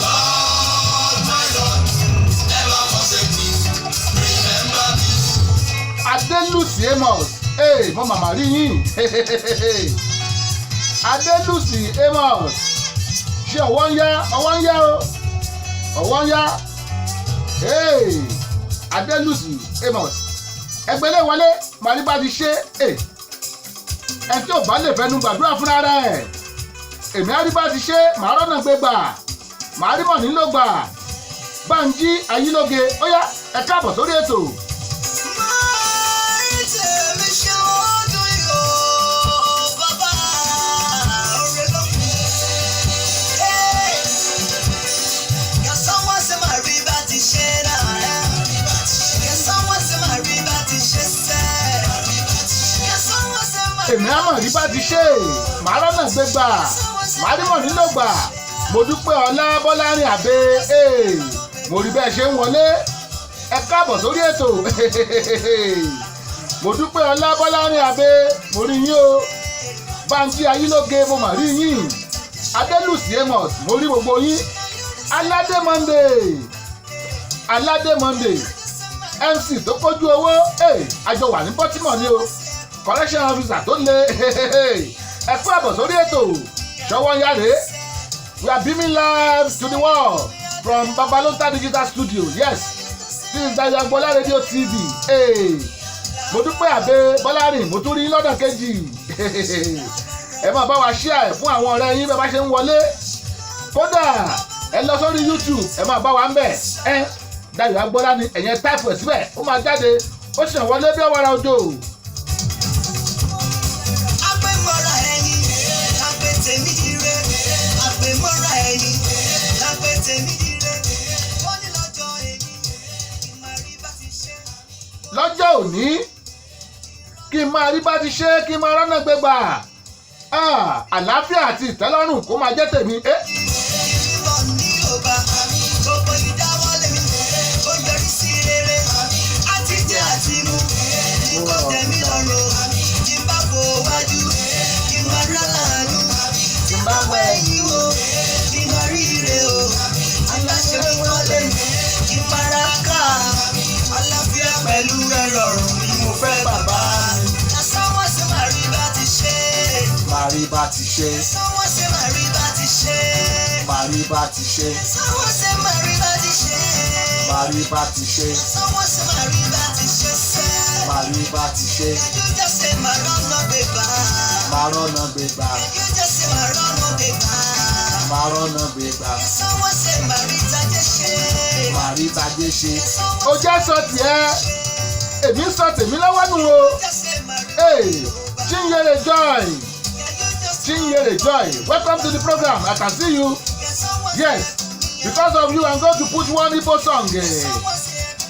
Lord, my Lord, never forsake me, remember me. Adelusi Amos, hey, mo màmá rí yín. Adelusi Amos, ṣé ọwọ́ ń yá? Ọwọ́ ń yá o, ọwọ́ ń yá. Hey, Adelusi Amos, ẹgbẹ́lẹ́ wọlé màríbá ti ṣe é. Ẹ tí ò bá lè fẹnu gbàdúrà fúnra rẹ̀, èmi àríbá ti ṣe, màá rọ́nà gbé gbà, màá rí mọ̀ nílò gbà. Bánjí Ayílóge, ó yá, ẹ káàbọ̀ sórí ètò. Máa tèmi ṣe ọdún yìí o, bàbá, ọ̀rẹ́ ló fi. Can someone say my river ti ṣe náà? Can someone say my river ti ṣe sẹ́? Can someone say my Èmi á mọ̀ rí bá ti ṣe, màá rọ́nà gbé gbà, màá rí mọ̀ nílò gbà. Mo dúpẹ́ ọlá Bọ́lárin àbẹ. Mo rí bẹ́ẹ̀ ṣe ń wọlé, ẹ káàbọ̀ sórí ètò. Mo dúpẹ́ ọlá Bọ́lárin àbẹ, mo rí yín o. Bánjí Ayílóge, mo mà rí yín. Adélùsí Amos, mo rí gbogbo yín. Aládé Monday, Aládé Monday, MC tó kójú owó, àjọ wà ní Baltimore ni o, correction officer tó le. Ẹ kú àbọ̀ sórí ètò. Ṣọwọ́ ń yára, we are beaming live to the world from Babalonta Digital Studio. Yes, this is Dayo Agboola Radio TV. Hey, mo dúpẹ́ àbẹ Bọ́lárìn, mo tún rí lọ́dọ̀ kejì. Ẹ máa bá wa share ẹ̀ fún àwọn ọ̀rẹ́ yín bẹ́ẹ̀ bá ṣe ń wọlé. Kódà ẹ lọ sórí YouTube, ẹ máa bá wa ń bẹ̀. Ẹ Dayo Agboola ni ẹ̀yẹn, type ẹ̀ síbẹ̀, ó máa jáde, ó sì wọlé bí ọ̀wàrà òjò. Àpèmọ́ra ẹni, lápè tèmi dire. Àpèmọ́ra ẹni, lápè tèmi dire. Wọ́n ní lọ́jọ́ èmi, ìmọ̀rí bá ti ṣe. Lọ́jọ́ òní, kí n máa rí bá ti ṣe, kí n máa rọ́nà gbégbà. Ah, àlàáfíà àti ìtẹ́lọ́rùn kó máa jẹ́ tèmi. Ìbọn ní ọba, gbogbo ìdáwọ́lé mi, ó yọrí sí rere. Àti jẹ àti mu, ní kò tẹ̀mí lọ́rùn. Kí n bá wo wájú, kí n máa rá láàánú. Tí n bá wọ ẹ̀yìn wo, kí n máa rí ire o. Aláṣẹ mi kọ́lé, kí n máa ra káà. Àlàáfíà pẹ̀lú ẹ̀rọ̀rùn ni mo fẹ́, bàbá. Someone say my river ti ṣe. Màrí bá ti ṣe. Someone say my river ti ṣe. Màrí bá ti ṣe. Someone say my river ti ṣe. Màrí bá ti ṣe. Someone say my river ti ṣe sẹ́. Màrí bá ti ṣe. Can you just say my run no paper? Màá rọ́nà gbégbá. Can you just say my run no paper? Màá rọ́nà gbégbá. Can someone say my river ti ṣe? Màrí tajé ṣe. Ó jẹ́ sọ tiẹ̀, èmi ń sọ tèmi lọ́wọ́ nù o. Just say my Hey, Chinyere Joy, Chinyere Joy, welcome to the program. I can see you. Yes, because of you, I'm going to put one Igbo song.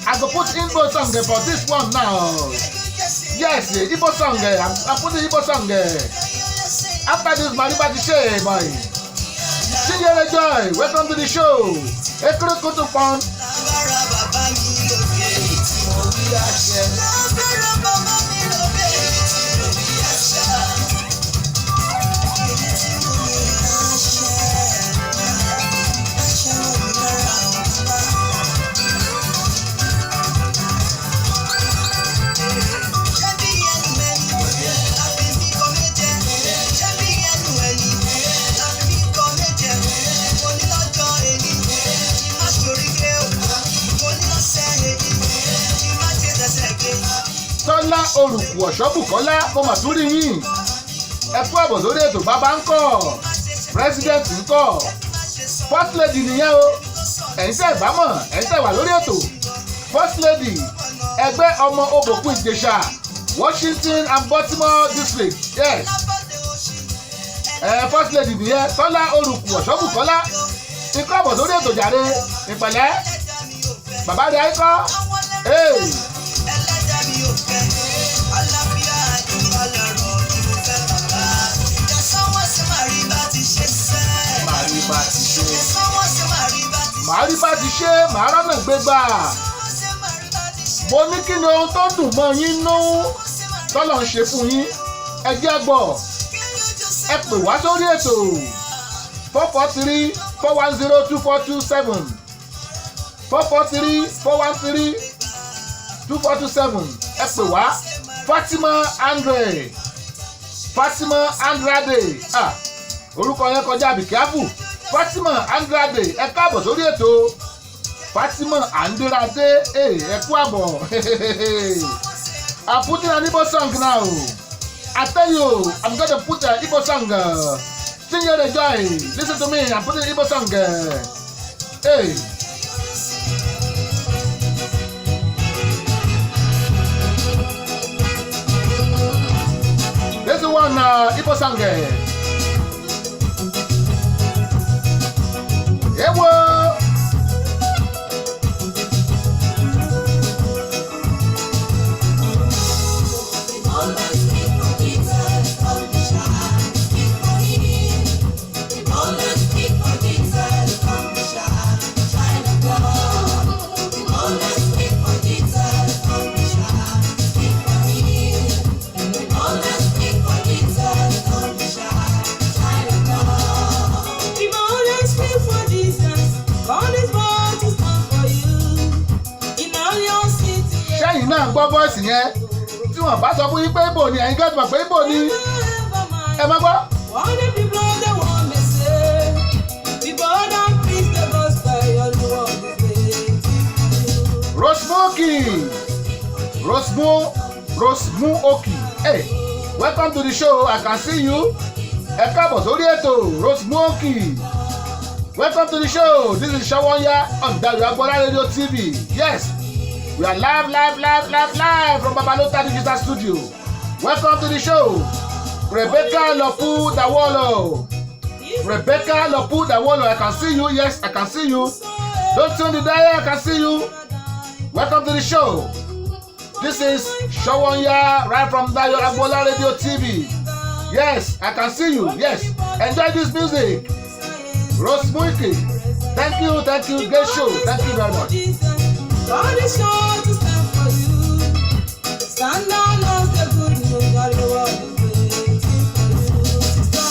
I go put Igbo song for this one now. Yes, Igbo song. I'm putting Igbo song. After this, Mariba Tishe, boy. Chinyere Joy, welcome to the show. Ekuru Kutu Pon. Lágbára bàbá mi lókè èyí tí mo wí àṣẹ. Lágbára bàbá mi lókè èyí tí mo wí àṣẹ. Èyí tí mo wí àṣẹ. Àṣẹ wọ̀ mí lára o bàbá. Ṣé bí ẹnu ẹni la fi mí kọ méje? Ṣé bí ẹnu ẹni la fi mí kọ méje? Mo ní lọ́jọ́ èní kí má ṣoríire o. Mo ní lọ́sẹ̀ èní kí má ṣe tẹ̀sẹ̀ gbé. Tọ́lá Orùkù Ọ̀ṣọ́bùkọ́lá, mo mà tún rí yín. Ẹ kú àbọ̀ sórí ètò. Bàbá ń kọ́, president ń kọ́, first lady nìyẹn o. Ẹ̀yin tẹ́ ẹ̀ bá mọ̀, ẹ̀yin tẹ́ wà lórí ètò, first lady ẹgbẹ́ ọmọ Òbòkun Ìjẹ̀ṣà, Washington and Baltimore district. Yes, ẹ first lady nìyẹn, Tọ́lá Orùkù Ọ̀ṣọ́bùkọ́lá. Ikú àbọ̀ sórí ètò jàre. Ìpẹ̀lẹ́ bàbá rẹ̀ ayíkọ́. Hey. Ẹlẹ́dàá mi ò fẹ́, àlàáfíà ìbálòrò ni mo fẹ́ bàbá. Yẹ̀sán wọ́n ṣe máa rí bá ti ṣe sẹ́. Màá rí bá ti ṣe. Yẹ̀sán wọ́n ṣe máa rí bá ti ṣe. Màá rí bá ti ṣe, màá rọ́nà gbégbá. Wọ́n ṣe máa rí bá ti ṣe. Mo ní kí ni ohun tó dùn mọ́ yín nú tọ́lọ̀ ń ṣe fún yín? Ẹ jẹ́ gbọ́. Ẹ pè wá sórí ètò 443-410-2427, 443-413-2427. Ẹ pè wá. Fatima Andre, Fatima Andrade, ah, orúkọ yẹn kọjá àbíkíáfù. Fatima Andrade, ẹ káàbọ̀ sórí ètò. Fatima Andrade, ẹ kú àbọ̀. I'm putting an Igbo song now. I tell you, I'm gonna put an Igbo song. Chinyere Joy, listen to me. I'm putting Igbo song. Hey. This one, Igbo song. Ewo. If I only speak for Jesus, God is what is done for you. In all your city, Sẹ́yìn náà gbọ́ voice yẹn. Tí wọ́n bá sọ fún yín pé ibo ni, ẹ̀yin gẹ́gẹ́ mọ̀ pé ibo ni. Ẹ má gbọ́. All the people they want me say, people don't preach the gospel, your Lord is waiting for you. Rosmoki, Rosmo, Rosmuoki. Hey, welcome to the show. I can see you. Ẹ káàbọ̀ sórí ètò, Rosmoki. Welcome to the show. This is Sawanya on Dayo Agboola Radio TV. Yes, we are live, live, live, live, live from Babalota Digital Studio. Welcome to the show. Rebecca Lopu Dawolo. Rebecca Lopu Dawolo, I can see you. Yes, I can see you. Don't tune the dial, I can see you. Welcome to the show. This is Sawanya right from Dayo Agboola Radio TV. Yes, I can see you. Yes, enjoy this music. Rose Muiki, thank you, thank you. Great show. Thank you very much. God is sure to stand for you. Stand on us the good news, all the world is waiting for you. Sister.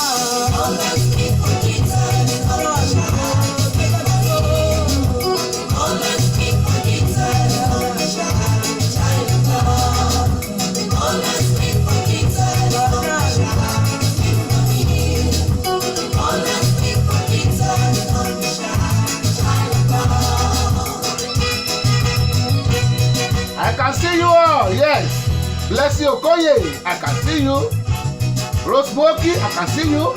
I can see you all. Yes. Bless you, Okoye. I can see you. Rose Muoki, I can see you.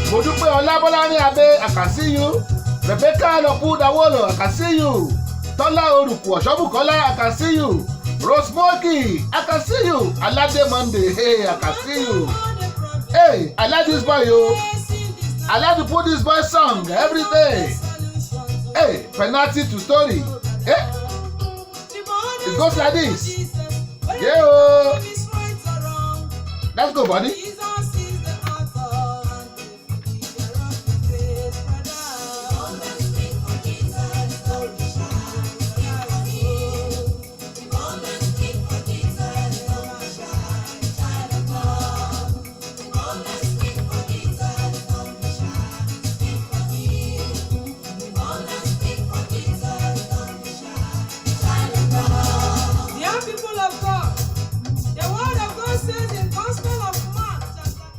Modupe Olabolani Abe, I can see you. Rebecca Lopu Dawolo, I can see you. Tola Oruku Oshobukola, I can see you. Rose Muoki, I can see you. Alade Monday, hey, I can see you. Hey, I like this boy, yo. I like to put this boy song every day. Hey, penalty to story. Hey, it goes like this. Yeah, oh. Let's go, buddy. Jesus is the author and the finisher of the faith, brother. Always speak for Jesus, don't be shy. Always speak for Jesus, don't be shy. Child of God. Always speak for Jesus, don't be shy. Speak for Him. Always speak for Jesus, don't be shy. Child of God. Dear people of God, the word of God says in Gospel of Mark, chapter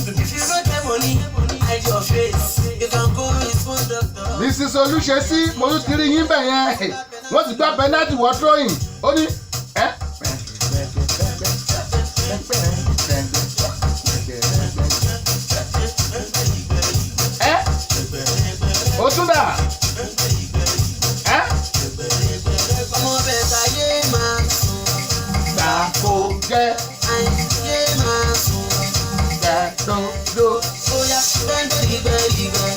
If you no get money, hide your face. You can go with one doctor. Mrs. Olúṣesí, mo tún ti rí yín bẹ̀ yẹn. Wọ́n ti gbá penalty wọ́ throwing. Ó ní ẹ́. Ẹ́ ó tún dà. Ẹ́ Ọmọ bẹ̀ta yé máa sùn. gbà kó jẹ́ Yé máa sùn. gbà dodo. Bóyá gbẹ́ngbẹ́rìgbẹ́rìgbẹ́.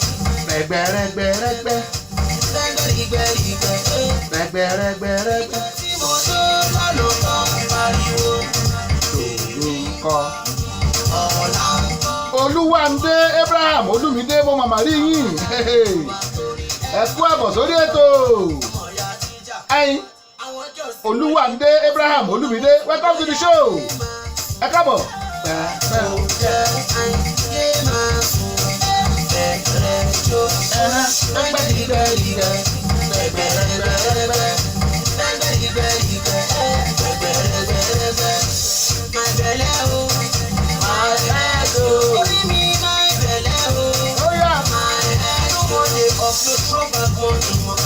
Rẹ̀gbẹ̀rẹ̀gbẹ̀rẹ̀gbẹ̀ Gbẹ́ngbẹ́rìgbẹ́rìgbẹ́. rẹ̀gbẹ̀rẹ̀gbẹ̀rẹ̀gbẹ̀ Tí mo tó lọ́nà kan pariwo. tòru kọ. Ọ̀la Olúwàndé Abraham Olúmídé, mo màmá rí yín. Ẹ kú àbọ̀ sórí ètò. ọ̀yà tíjà. Ẹyin Àwọn jọ̀sìn. Olúwàndé Abraham Olúmídé, welcome to the show. Ẹ káàbọ̀. Yé máa sùn. Bẹ̀rẹ̀ jó. Gbẹ́ngbẹ́rìgbẹ́rìgbẹ́. Gbẹ́ngbẹ́rẹ́gbẹ́rẹ́gbẹ́. Gbẹ́ngbẹ́rìgbẹ́rìgbẹ́. Gbẹ́ngbẹ́rẹ́gbẹ́rẹ́gbẹ́. My belle o, my head o. Orí mi my belle o. Ó yá. My head o. Mo lè upload throwback money mọ́.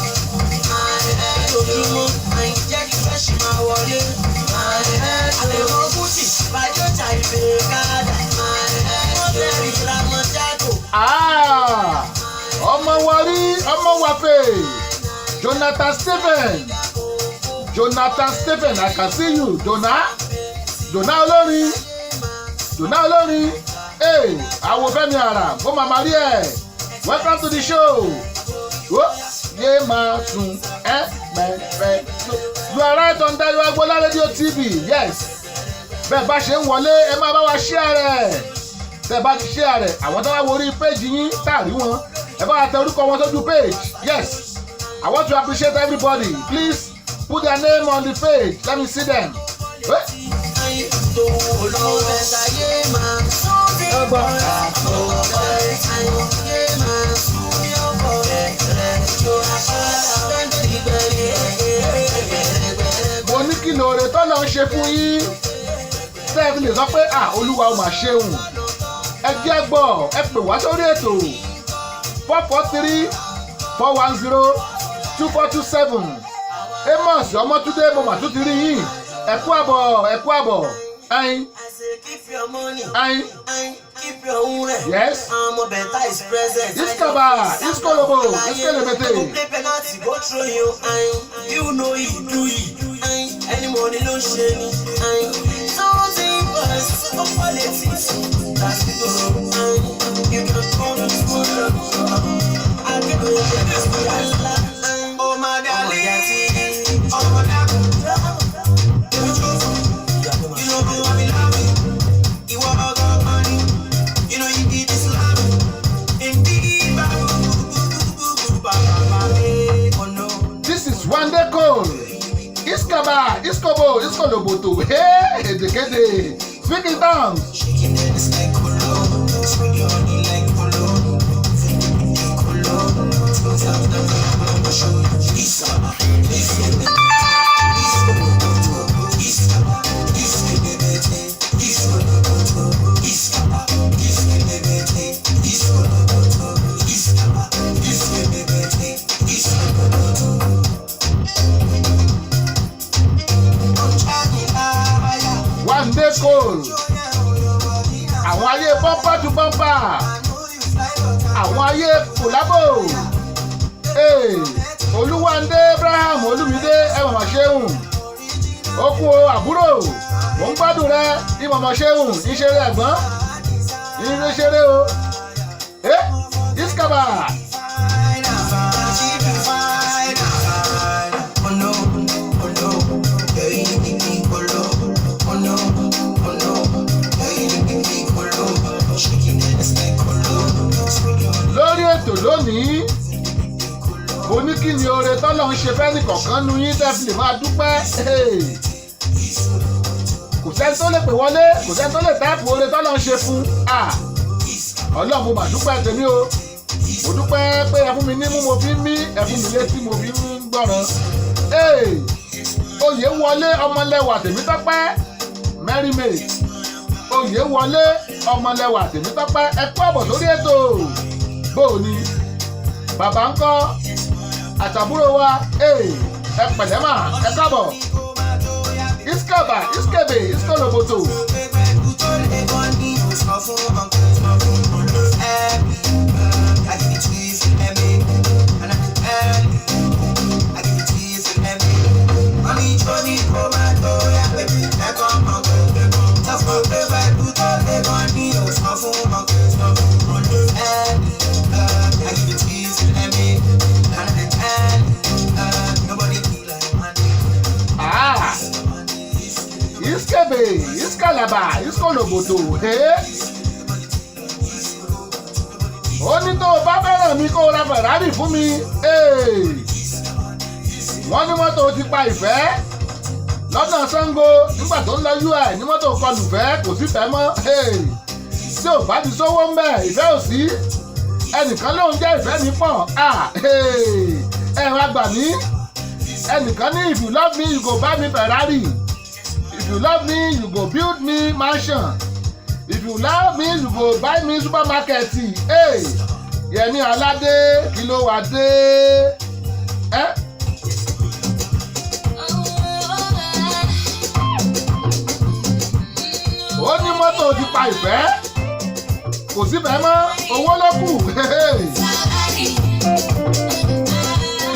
My head ojúmọ́, àìjẹ́ kí fresh máa wọlé. My head o. Àlèmọ́ Gucci, Bàjọ́jà ìbè kádà. My head o. Wọ́n bẹ̀rẹ̀ ìlànà jágò. Ah, ọmọ wa rí ọmọ wa fè. Jonathan Stephen, Jonathan Stephen, I can see you. Jona, Jona olórin, Jona olórin. Hey, àwo Fẹ́mi Àrà, mo màmá rí ẹ̀. Welcome to the show. Ó yé máa sùn ẹ́ mẹ́fẹ́. You are right on Dayo Agbola Radio TV, yes. Bẹ́ẹ̀ bá ṣe ń wọlé, ẹ máa bá wa share rẹ̀. Tẹ́ bá ti share rẹ̀, àwọn tó wá wo orí péjì yín tàrí wọn, ẹ bá wa tẹ orúkọ wọn sójú page. Yes, I want to appreciate everybody. Please put their name on the page. Let me see them. Hey. Mo ní kí lóore tọ́lọ̀ ń ṣe fún yín tẹ́ ẹ fi lè sọ pé à olúwa ó mà ṣeun. Ẹ jẹ́ gbọ́, ẹ pè wá sórí ètò 443-410-2427. Amos Ọmọ́túndé, mo mà tún ti rí yín. Ẹ kú àbọ̀, ẹ kú àbọ̀. Ẹyin Keep your money. ẹyin. Keep your own rẹ̀. Yes. Ọmọ bẹ̀ta is present. Iskaba, Iskolobo, Iskelebete. Go play penalty, go throw you. You know he do it. Any money ló ń ṣe ni. Something was so politics. That's the goal. You can call me small. I can go get this. Oh my darling, oh my darling. You know who I be loving. Ìwọ ọgọ́gbọ́n ni. You know you did this love. Indeed, oh no. This is Wande Cole. Iskaba, Iskobo, Iskoloboto. Hey, èdèkéde. Speak in tongues. Shaking that it's like colo. Spread your honey like polo. Colo. Things out the way, show you. Isa, Isa, Isa, Isa, Isa, Isa, Isa, Wande Cole. Àwọn ayé bumper to bumper. Àwọn ayé kòlábò. Hey, Olúwandé Abraham Olúmídé, ẹ mọ̀mọ́ ṣeun. Ó kú o àbúrò. Mò ń gbádùn rẹ, ìmọ̀mọ̀ ṣeun, ìṣeré ẹ̀gbọ́n. Ìṣeré o. Eh, Iskaba. Iskaba. Fine, fine, she be fine, fine. Oh no, oh no, yeah, you make me go low. Oh no, oh no, yeah, you make me go low. Shaking it like colo, swinging on Lórí ètò lónìí, mo ní kí ni oore tọ́lọ́ ń ṣe fẹ́ nìkọ̀ọ̀kan nu yín tẹ́ fi lè máa dúpẹ́. Hey. Kò sẹ́ni tó lè pè wọlé, kò sẹ́ni tó lè type oore tọ́lọ́ ń ṣe fún. Ah, Ọlọ́run, mo mà dúpẹ́ tèmi o. Mo dúpẹ́ pé ẹ fún mi nímú mo fi ń mí, ẹ fún mi létí mo fi ń gbọ́ràn. Hey. Oyè wọlé ọmọlẹ́wà Tèmítọ́pẹ́ Mary May. Oyè wọlé ọmọlẹ́wà Tèmítọ́pẹ́, ẹ kú àbọ̀ sórí ètò. Bóò ni bàbá ń kọ́ àtàbúrò wa? Ẹ pẹ̀lẹ́ mà, ẹ káàbọ̀. Iskaba, iskebe, iskoloboto. Ah, iskebe, iskalaba, iskoloboto. Ó ní tó o bá fẹ́ràn mi, kó o ra Ferrari fún mi. Wọ́n ní mọ́tò ti pa ìfẹ́ lọ́nà Ṣàngó nígbà tó ń lọ UI ní mọ́tò kọlù fẹ́, kò sí fẹ́ mọ́. Tí ò bá ti sówó ń bẹ̀, ìfẹ́ ò sí. Ẹnìkan lóun jẹ́ ìfẹ́ mi pọ̀. Ẹ wá gbà mí. Ẹnìkan ní, "If you love me, you go buy me Ferrari. If you love me, you go build me mansion. If you love me, you go buy me supermarket." Hey, Yẹmi Aládé, kí ló wá dé ẹ? Ó ní mọ́tò ti pa ìfẹ́, kò sífẹ̀ẹ́ mọ́, owó ló kù.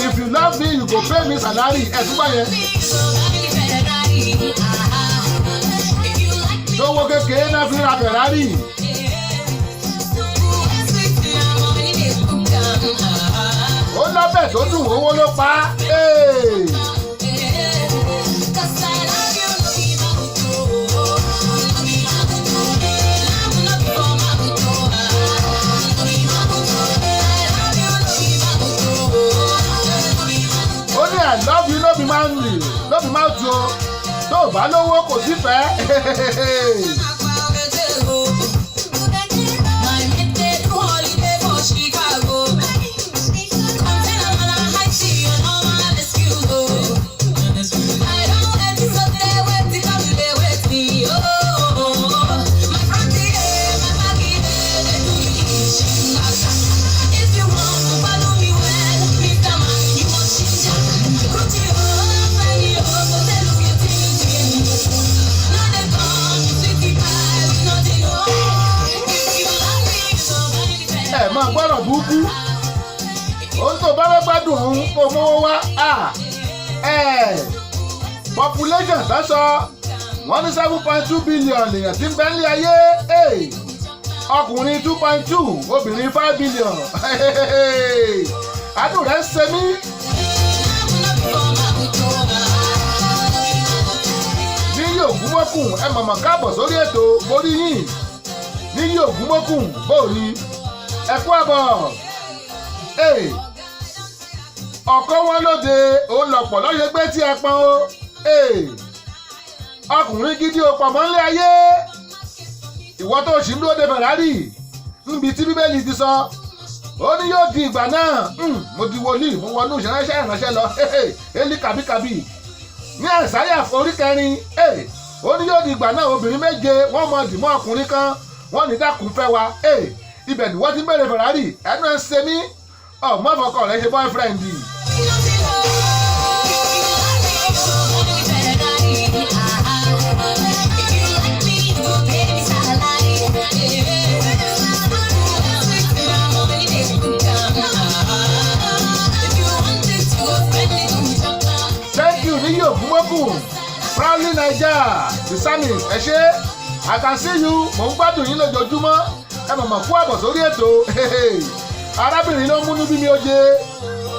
"If you love me, you go pay me salary." Ẹ̀ túbọ̀ yẹn lówó kékeré náà fi ra Ferrari. Ó lọ́bẹ̀ tó dùn, owó ló pa á. Hey. Ó ní, "I love you no be manly, no be mouth o. Tó o bá lówó, kò sí fẹ́." Ẹ máa gbọ́dọ̀ burúkú. Ohun tó bá fẹ́ gbádùn òun, kó mówó wá. Ẹ population tó sọ, wọ́n ní 7.2 billion lèèyàn tí ń bẹ nílé ayé. Ọkùnrin 2.2, obìnrin 5 billion. Adùn rẹ̀ ń ṣe mí. Níyì Ògúnmọ́kùn, ẹ mọ̀mọ́ káàbọ̀ sórí ètò borí yìí. Níyì Ògúnmọ́kùn, bóò ni? Ẹ kú àbọ̀. Ọkọ wọn lóde òun lọ̀pọ̀ lọ́yẹ gbé tí ẹ pọn o. Ọkùnrin gidi ò pọ̀ mọ́ nílé ayé. Ìwọ tó ṣì ń dúró de Ferrari níbi tí Bíbélì ti sọ, ó ní yóò di ìgbà náà. Mo di wòlíì, mo wọnú ìránṣẹ́ ìránṣẹ́ lọ. Eli kàbíkàbí ní Àìsáyà orí 4, ó ní yóò di ìgbà náà, obìnrin méje wọ́n mọ dìmọ́ ọkùnrin kan, wọ́n ní, "Dákun, fẹ́ wa." Ibẹ̀ ni wọ́n ti ń bèrè Ferrari. Ẹnu ẹ̀ ń ṣe mí. Ọmọ ọkọ rẹ ṣe boyfriend. Thank you, níyì Ògúnmọ́kùn. Proudly Naija, the psalmist, ẹ ṣé. I can see you. Mò ń gbádùn yín lójoojúmọ́. Ẹ mọ̀mọ́ kú àbọ̀ sórí ètò. Arábìnrin ló múnú bí mi ó jẹ.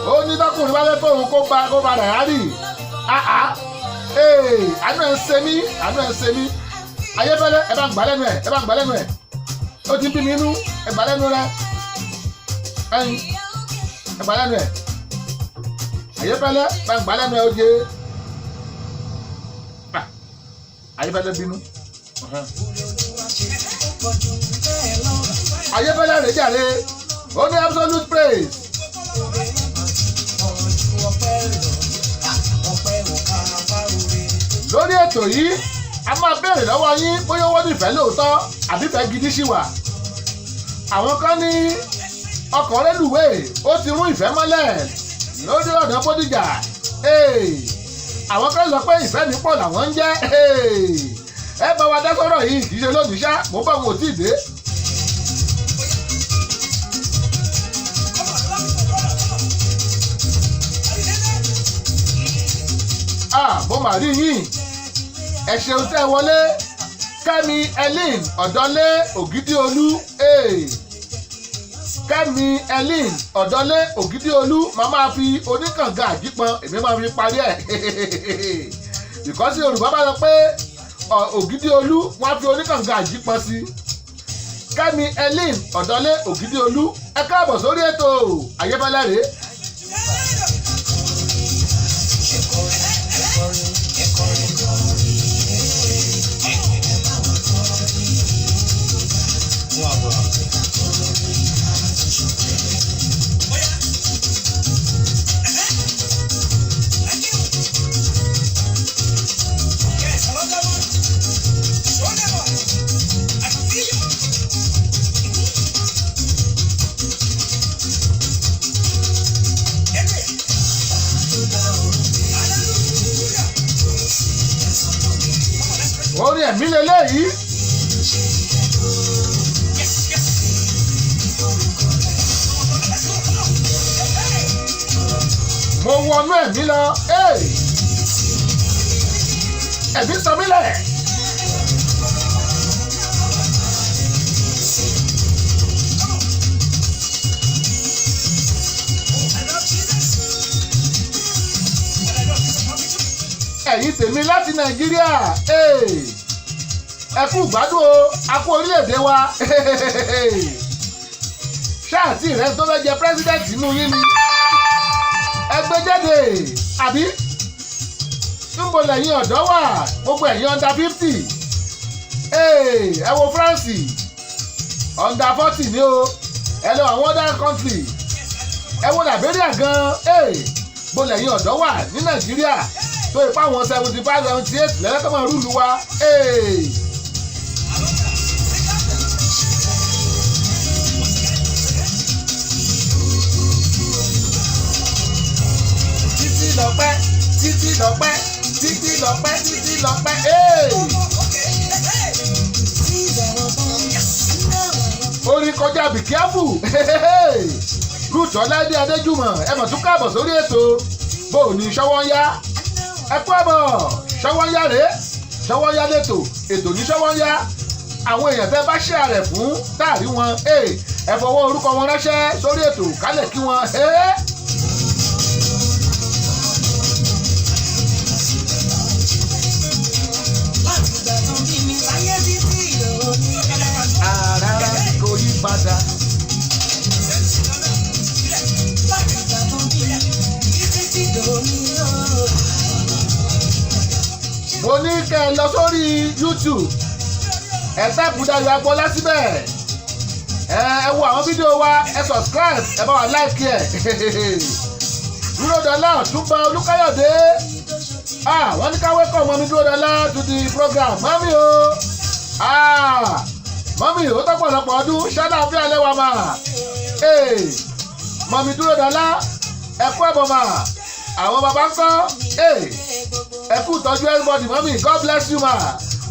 Ó ní tọkùnrin bá fẹ́ fóun kó ba kó ba rẹ̀ àá. Ee, àánú ẹ̀ ń ṣe mí, àánú ẹ̀ ń ṣe mí. Ayéfẹ́lẹ́, ẹ bá ń gbà lẹ́nu ẹ̀, ẹ bá ń gbà lẹ́nu ẹ̀. Ó ti bí mi inú, ẹ gbà lẹ́nu rẹ. Ẹyin, ẹ gbà lẹ́nu ẹ̀. Ayéfẹ́lẹ́, bá ń gbà lẹ́nu ẹ̀ ó jẹ. Ah, Ayéfẹ́lẹ́ bínú. Ayéfẹ́lẹ́ rèé jàre, ó ní absolute praise. Lórí ètò yìí, a máa béèrè lọ́wọ́ yín bóyá owó nífẹ̀ẹ́ lóòótọ́ àbí ìfẹ́ gidi ṣì wà. Àwọn kan ní ọkọ̀ rélùwéè ó ti rún ìfẹ́ mọ́lẹ̀ lórí ọ̀nà Bódìjà. Àwọn kan sọ pé ìfẹ́ mi pọ̀ làwọn ń jẹ́. Ẹ bá wa dá sọ́rọ̀ yìí, kì í ṣe lónìí ṣá, mò ń bọ̀, wọn ò tí ì dé. Ah, mo mà rí yín, ẹ ṣeun tẹ́ ẹ wọlé. Kẹ́mi Ellen Ọ̀dọ́lé Ògídíolú, Kẹ́mi Ellen Ọ̀dọ́lé Ògídíolú, màá máa fi oníkànga àjípọn èmi máa fi parí ẹ̀. Ìkọ́sí Yorùbá bá sọ pé Ògídíolú, wọ́n á fi oníkànga àjípọn sí. Kẹ́mi Ellen Ọ̀dọ́lé Ògídíolú, ẹ káàbọ̀ sórí ètò Ayéfẹ́lẹ́ rèé. Orin ẹ̀mí leléyìí. Mo wọnú ẹ̀mí lọ, ee! Ẹ̀mí sọ mí lẹ̀. Ẹ̀yin tèmi láti Nàìjíríà, ee! Ẹ kú gbádùn o, a kú orílẹ̀-èdè wa. Ṣáàtì rẹ tó fẹ́ jẹ pírẹ́sídẹ̀ntì inú yín ni ẹ gbé jáde, àbí níbo lẹ́yìn ọ̀dọ́ wà? Gbogbo ẹ̀yin under 50, ẹ wo France, under 40 ni o. Ẹ lọ àwọn other country, ẹ wo Liberia gan. Bó lẹ́yìn ọ̀dọ́ wà ní Nàìjíríà tó ipá wọn 75, 78 lẹ́lẹ́kọ̀ọ́ máa rule wa? Títí lọ́pẹ́, títí lọ́pẹ́, títí lọ́pẹ́, títí lọ́pẹ́. Orin kọjá, be careful. Ruth Ọláìdé Adéjùmọ̀, ẹ mọ̀ tún káàbọ̀ sórí ètò. Bó o ní ṣọwọ́ ń yá, ẹ kú àbọ̀. Ṣọwọ́ ń yá rèé, ṣọwọ́ ń yá lẹ́tò, ètò ní ṣọwọ́ ń yá. Àwọn èèyàn tẹ́ bá ṣe àrẹ̀ fún táàrí wọn, ẹ fọwọ́ orúkọ wọn ránṣẹ́ sórí ètò kálẹ̀ kí wọn. Rárá, kò yí padà. Mo ní kẹ́ ẹ lọ sórí YouTube, ẹ type Dayọ̀ Agboola síbẹ̀, ẹ wo àwọn fídíò wa, ẹ subscribe, ẹ bá wa like ẹ. Dúródọ́lá Ọ̀túnba Olúkáyọ̀dé, ah, wọ́n ní ká welcome mummy Dúródọ́lá to the program. Mummy o, ah, mummy, ó tọ́pọ̀lọpọ̀ ọdún ṣáná àfíà lẹ́wà mà. Mummy Dúródọ́lá, ẹ kú ẹ̀bọ̀ mà. Àwọn bàbá ń kọ́? Ẹ kú ìtọ́jú everybody. Mummy, God bless you ma.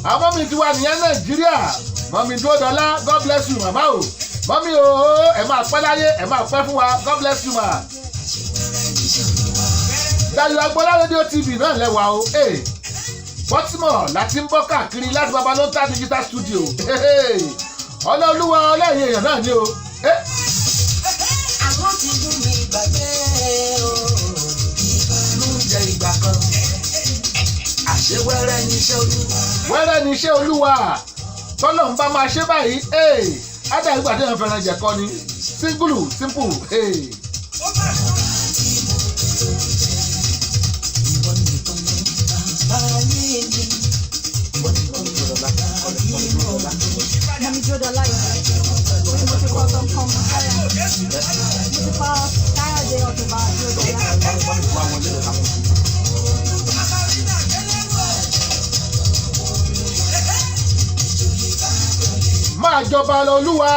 Àwọn mummy ti wà nìyẹn Nàìjíríà. Mummy Dúródọ́lá, God bless you màmá o. Mummy o, ẹ máa pẹ́ láyé, ẹ máa pẹ́ fún wa. God bless you ma. Dayọ̀ Agboola Radio TV náà lẹ́wà o. Baltimore láti ń bọ́ káàkiri láti Babalonta Digital Studio. Ọlọ́olúwa ọlẹ́yìn èèyàn náà ni o. nígbà kan. Àṣé wẹ́rẹ́ níṣẹ́ Olúwa. Wẹ́rẹ́ ni iṣẹ́ Olúwa. Tọ́lọ̀ ń bá máa ṣe báyìí, ádàgbà ìgbà tí wọ́n fẹ́ràn jẹ̀kọ́ ni single simple. Hey. Ìwọ nìkan ni bàbá ayé mi. Ìwọ nìkan ni bàbá ayé mi. Mami Jodola yìí, orí mo ti kọ́ tó ń kọ́ mo fẹ́ràn. Mo ti kọ́ Káyọ̀dé Ọ̀túnba Jodola. Máa jọba lọ Olúwa,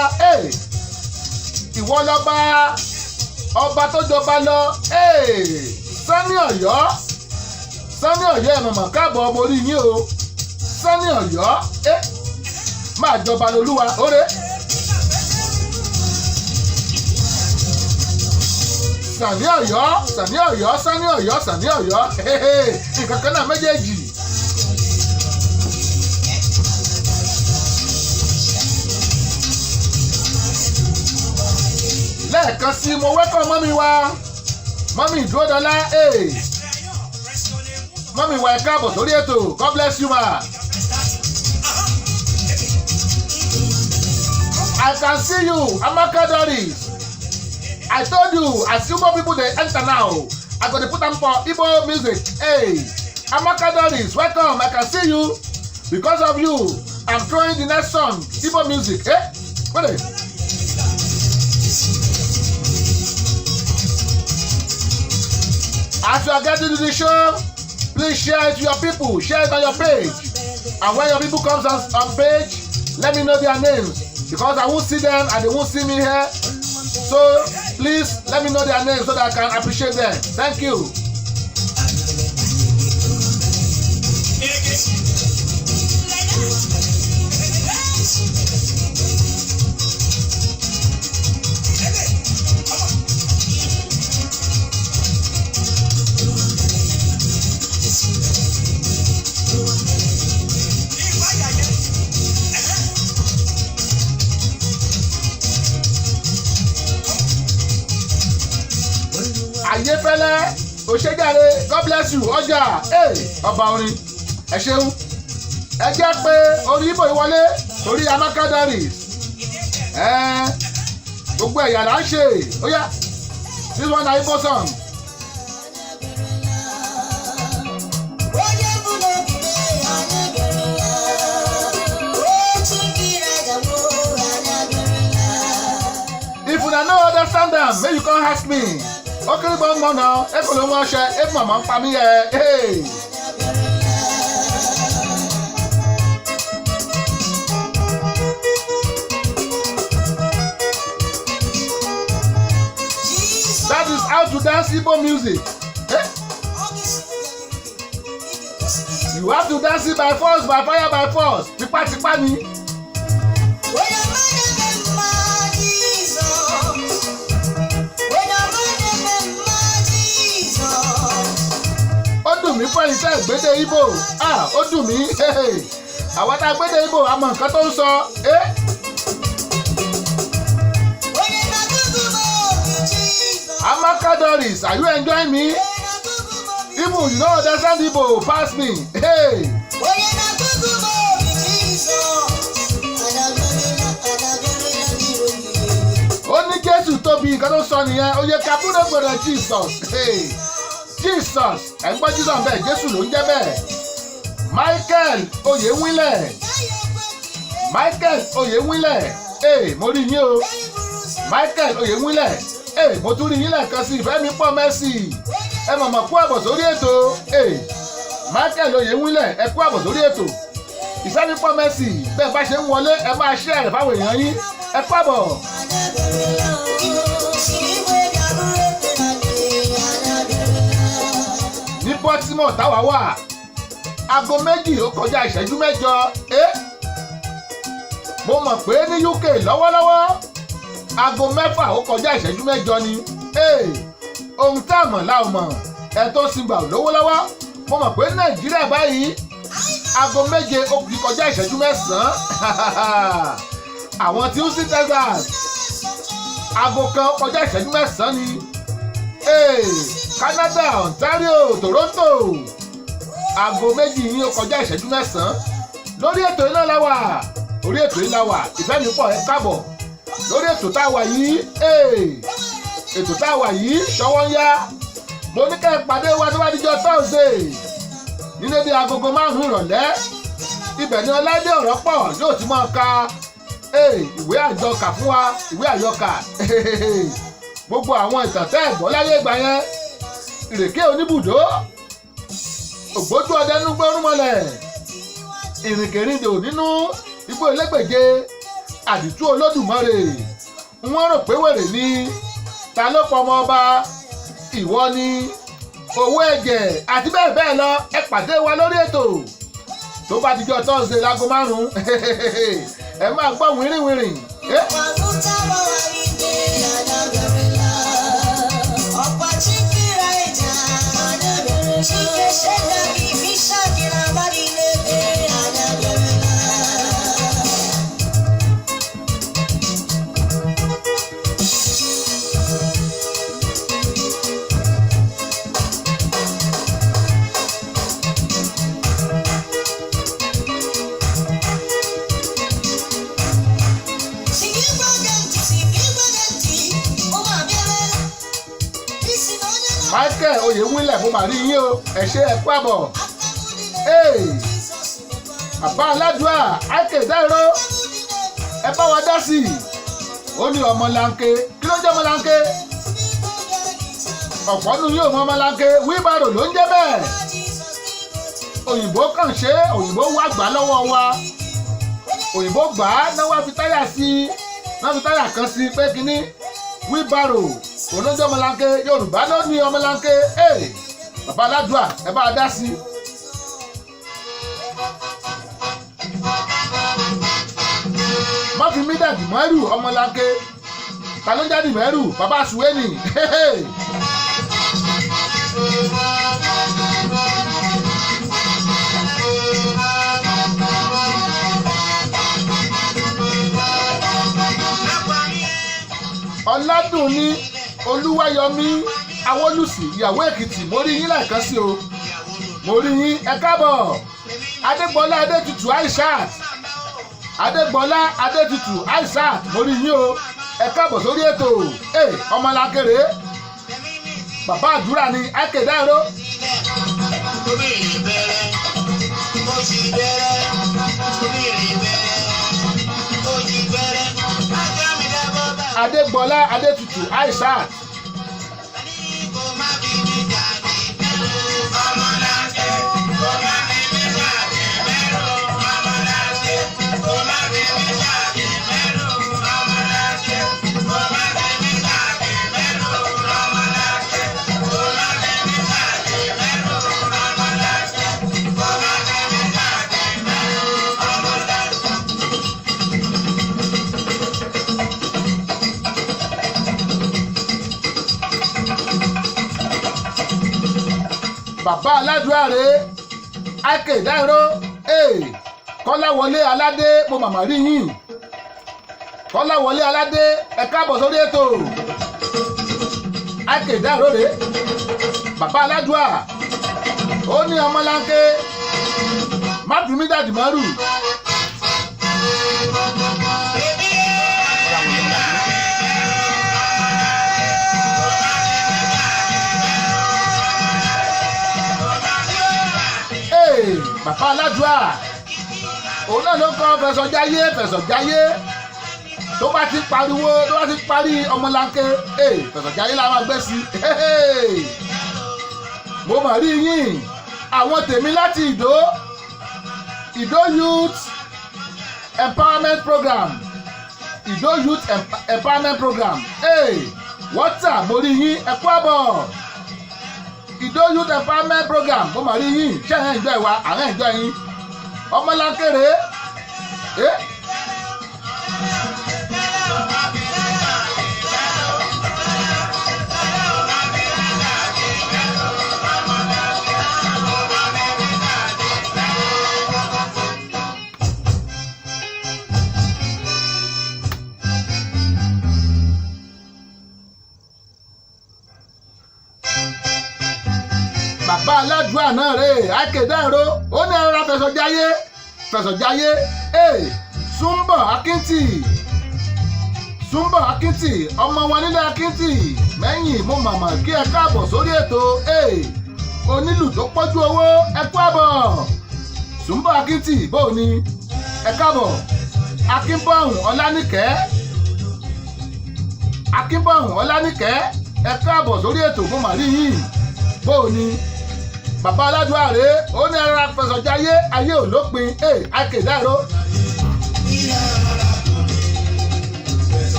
ìwọ lọba, ọba tó jọba lọ. Sanni Ọ̀yọ́, Sanni Ọ̀yọ́, ẹ mọ̀mọ́ káàbọ̀, ọmọ orí yín o. Sanni Ọ̀yọ́, máa jọba lọ Olúwa óre. Sanni Ọ̀yọ́, Sanni Ọ̀yọ́, Sanni Ọ̀yọ́, Sanni Ọ̀yọ́, nǹkan kan náà méjèèjì. Lẹ́ẹ̀kan sí, mo wẹ́kọ̀ mummy wa, mummy Ìdúródọlá. Mummy wa, ẹ káàbọ̀ sórí ètò. God bless you, ma. I can see you, Amaka Doris. I told you, as Igbo people dey enter now, I go dey put am for Igbo music. Hey, Amaka Doris, welcome. I can see you. Because of you, I'm throwing the next song, Igbo music. Eh? Wait. As you are getting to the show, please share it to your people. Share it on your page. And when your people comes on page, let me know their names, because I won't see them and they won't see me here. So please let me know their names so that I can appreciate them. Thank you. Ayéfẹ́lẹ́ òṣèjáde, God bless you. Ọjà, hey, ọba orin, ẹ ṣeun. Ẹ jẹ́ pé orí ibo ìwọlé orí Amaka Doris, ẹ gbogbo ẹ̀yà là ń ṣe. Ó yá, this one na Igbo song. Onye bụ n'obi anyị bịarala, otu nkiri agawo anyị abịarala. If una no understand am, make you come ask me. Ó kéré gbọ́n mọ́ náà ekòló wọn ṣe é mọ̀mọ́ ń pa mí yẹ. Hey. That is how to dance Igbo music. Eh? You have to dance it by force, by fire, by force. Tipátipá ni. Onye ọma na-eme mma Jizọs. Onye ọma na-eme mma Jizọs. Ó dùn mí fún ẹ̀yin tẹ́ ẹ̀ gbédè Igbo. Ah, ó dùn mí. Àwọn tá a gbédè Igbo, a mọ nǹkan tó ń sọ. Eh? Onye na-agụgụ m obi Jizọs. Amaka Doris, are you enjoying me? Onye na-agụgụ m obi. Even you no understand Igbo pass me. Hey. Onye na-agụgụ m obi Jizọs. Anyị abịarala, anyị abịarala n'iru gị. Ó ní Jésù tóbi, nǹkan tó sọ nìyẹn. Oyè kabúrò gbọdọ̀ Jesus. Hey. Jesus, ẹ̀ ń gbọ́ Jesus bẹ́ẹ̀, Jésù ló ń jẹ́ bẹ́ẹ̀. Michael Oyèwílẹ̀, Michael Oyèwílẹ̀, ee, mo rí yín o. Michael Oyèwílẹ̀, ee, mo tún rí yín lẹ́ẹ̀kan sí. Ìfẹ́ mi pọ̀ mẹ́sì, ẹ mọ̀mọ́ kú àbọ̀ sórí ètò. Ee, Michael Oyèwílẹ̀, ẹ kú àbọ̀ sórí ètò. Ìfẹ́ mi pọ̀ mẹ́sì, bẹ́ẹ̀ bá ṣe ń wọlé, ẹ máa ṣe ẹ̀rẹ̀ fáwọn èèyàn yín. Ẹ kú àbọ̀. Anyị abịarala, Igwe ga-abụrụ ekpere anyị, anyị abịarala. Ní Baltimore táwa wà, aago 2:08. Ẹ mo mọ̀ pé ní UK lọ́wọ́lọ́wọ́, aago 6:08 ni. Ohun tá a mọ̀ la ò mọ̀, ẹ tó sì gbà lówó lọ́wọ́. Mo mọ̀ pé Nàìjíríà báyìí, aago 7:09. Àwọn tí ó sí Texas, aago 1:09 ni. Canada, Ontario, Toronto, aago 2 yín ó kọjá ìṣẹ́jú 9. Lórí ètò iná la wà, orí ètò yìí la wà. Ìfẹ́ mi pọ̀, ẹ káàbọ̀ lórí ètò tá a wà yìí. Ètò tá a wà yìí ṣọwọ́ ń yá. Mo ní ká ẹ pàdé wa tó bá dijọ́ Thursday nílé bí agogo 5 ìrọ̀lẹ́. Ibẹ̀ ni Ọládé ọ̀rọ̀ pọ̀ yóò ti máa ka ìwé àjọkà fún wa, ìwé àyọkà, gbogbo àwọn ìtàn tẹ́ ẹ̀ gbọ́ láyé ìgbà yẹn: ìrèké oníbùdó, ògbójú ọdẹ nínú gbórúmọlẹ̀, ìrìnkèrindò nínú igbó elégbèje, àdìtú Olódùmarè, wọ́n rò pé wèrè ni, ta ló pọmọ ọba, ìwọ ni, owó ẹ̀jẹ̀ àti bẹ́ẹ̀ bẹ́ẹ̀ lọ. Ẹ pàdé wa lórí ètò tó bá dijọ́ Thursday láago 5. Ẹ máa gbọ́ wìrìwìrì. Michael Oyewilẹ̀, mo mà rí yín o, ẹ ṣé, ẹ kú àbọ̀. Bàbá aládùá Ike Dairo, ẹ bá wa dá sí i. Ó ní ọmọlanke, kí ló ń jẹ́ ọmọlanke? Ọ̀pọ̀ nínú yóò mọ ọmọlanke, wheelbarrow ló ń jẹ́ bẹ́ẹ̀. Òyìnbó kàn ṣe, òyìnbó wá gbà lọ́wọ́ wa, òyìnbó gbà á náà wá fi táyà sí i, náà fi táyà kan sí i pé kínní wheelbarrow olóńjẹ ọmọlanke. Yorùbá ló ní ọmọlanke. Bàbá aládùá, ẹ bá a dá sí i. Má fi mí dàdí mọ́rù ọmọlanke, ta ló ń jáde mẹ́rù? Bàbá Suwéni. Ọ̀làdùnní Olúwayọ̀mí Awólùsì, ìyàwó Èkìtì, mo rí yín lẹ́ẹ̀kan sí o, mo rí yín, ẹ káàbọ̀. Adégbọlá Adétutù Aishat, Adégbọlá Adétutù Aishat, mo rí yín o, ẹ káàbọ̀ sórí ètò. Ẹ ọmọlákèrè, bàbá àdúrà ni Ike Dairo. Adégbọlá Adétutù Aishat. Bàbá aládùúrà rèé Ike Dairo. Kọ́láwọlé Aládé, mo màmá rí yín. Kọ́láwọlé Aládé, ẹ káàbọ̀ sórí ètò. Ike Dairo rèé, bàbá aládùúrà. Ó ní ọmọlanke, má fi mí dàdí mọ́rù. Bàbá aládùá òun náà ló kọ́ fẹsọ̀jáyé, fẹsọ̀jáyé tó bá ti pariwo, tó bá ti parí ọmọlanke, fẹsọ̀jáyé la máa gbé sí. Mo mà rí yín, àwọn tèmi láti Ìdó, Ìdó Youth Empowerment Program, Ìdó Youth Empowerment Program, wọ́tà, mo rí yín, ẹ kú àbọ̀. Ìdó Youth Empowerment Program, mo mà rí yín. Ṣé ẹ̀ ń jọ ìwà àwọn ẹ̀ ń jọ yín ọmọlákèrè ẹ. Bàbá aládùúrà náà rè é akédèrò, ó ní ẹran fẹsọ̀jáyé fẹsọ̀jáyé. Ee, Súnbọ̀ Akíntì, Súnbọ̀ Akíntì, ọmọ wọn nílẹ̀ Akíntì mẹ́yìn, mo màmá kí ẹ káàbọ̀ sórí ètò. Ee, onílù tó pọ́jú owó, ẹ kú àbọ̀. Súnbọ̀ Akíntì, bó o ní ẹ káàbọ̀. Akínbọ̀hún Ọlánìkẹ́, Akínbọ̀hún Ọlánìkẹ́, ẹ káàbọ̀ sórí ètò, mo mà rí yín. Bó o ní? Bàbá aládùn àrè, ó ní ẹran afẹsọ̀jáyé, ayé ò lópin. Ẹ akédèrò.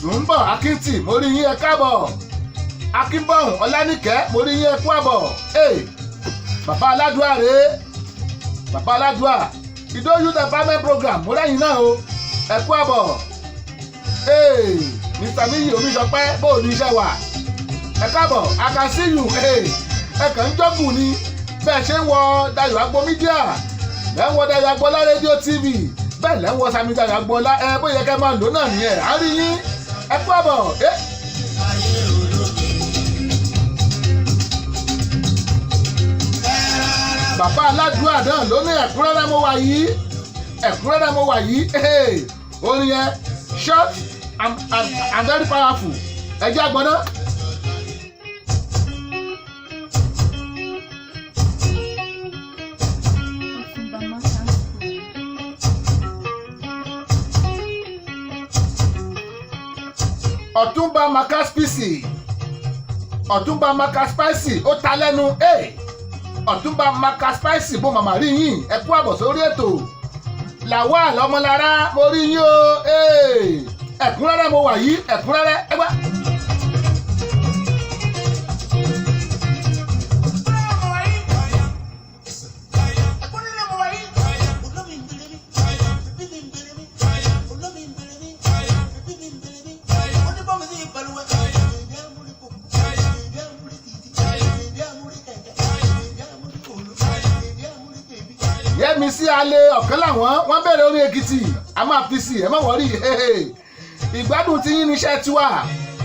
Sùnbọ̀ Akíntì, mo rí yín, ẹ káàbọ̀. Akínbọ̀hún Ọlánìkẹ́, mo rí yín, ẹ kú àbọ̀. Ee, bàbá aládùá rèé, bàbá aládùá Ìdó Youth Empowerment Program, mo rẹ́yìn náà o, ẹ kú àbọ̀. Ee, Mr Niyi Omiṣọpẹ́, bó o ní iṣẹ́ wà? Ẹ káàbọ̀. I can see you. Ee, ẹ kàn ń jọ́gùn ni bẹ́ẹ̀ ṣe ń wọ Dayọ̀ Agbo Media, lẹ́ ń wọ Dayọ̀ Agboola Rédíò TV, bẹ́ẹ̀ lẹ́ ń wọ Sami Dayọ̀ Agboola. Ẹ bóyá kẹ́ máa lò náà nìyẹn, à ń rí yín, ẹ kú àbọ̀. Ee. Bàbá aládùúrà náà ló ní ẹ̀kúnrẹ́rẹ́ mo wà yìí, ẹ̀kúnrẹ́rẹ́ mo wà yìí. Hey, orin yẹn short and very powerful. Ẹ jẹ́ àgbọ̀n náà. Ọ̀túnba Makaspisi. Ọ̀túnba Makaspisi, Ọ̀túnba Makaspisi, ó ta lẹ́nu. Hey, Ọ̀túnba Makaspisi, bó màmá rí yín, ẹ kú àbọ̀ sórí ètò. Lawal Ọmọlára, mo rí yín o. Hey, ẹ̀kúnrẹ́rẹ́ mo wà yìí, ẹ̀kúnrẹ́rẹ́ ẹ gbá. Yẹ́misí alẹ́ ọ̀kan làwọn wọ́n bẹ̀rẹ̀ orin Èkìtì, a máa fi sí ẹ má wọ́rí. Ìgbádùn tí yín níṣẹ́ tiwa,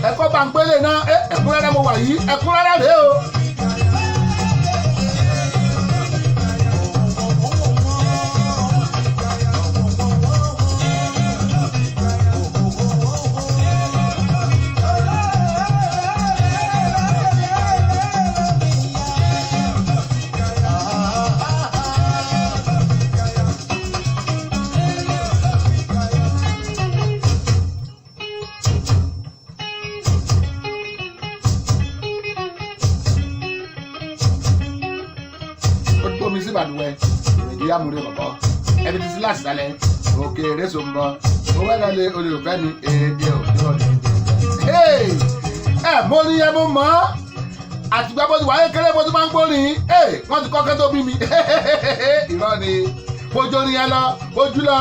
ẹ̀kọ́ bá ń gbélé náà. Ẹ̀kúnrẹ́rẹ́ mo wà yìí, ẹ̀kúnrẹ́rẹ́ rèé o. Ó gbómi sí ìbàdúwẹ̀ ìrèdí amúre bọ̀bọ̀ ẹbí ti sí láti sálẹ̀ òkè èrèso ń bọ̀ mo wẹ́ lọ́lẹ̀ olùfẹ́ mi èdè òkè ọ̀dẹ̀. Ẹ mo ní ẹ mo mọ̀ ọ́ àtìgbà bó ti wáyé kéré bó ti máa ń gbórin. Wọ́n ti kọ́kẹ́ tó bí mi, irọ́ ni mo jórin yẹn lọ ojú lọ.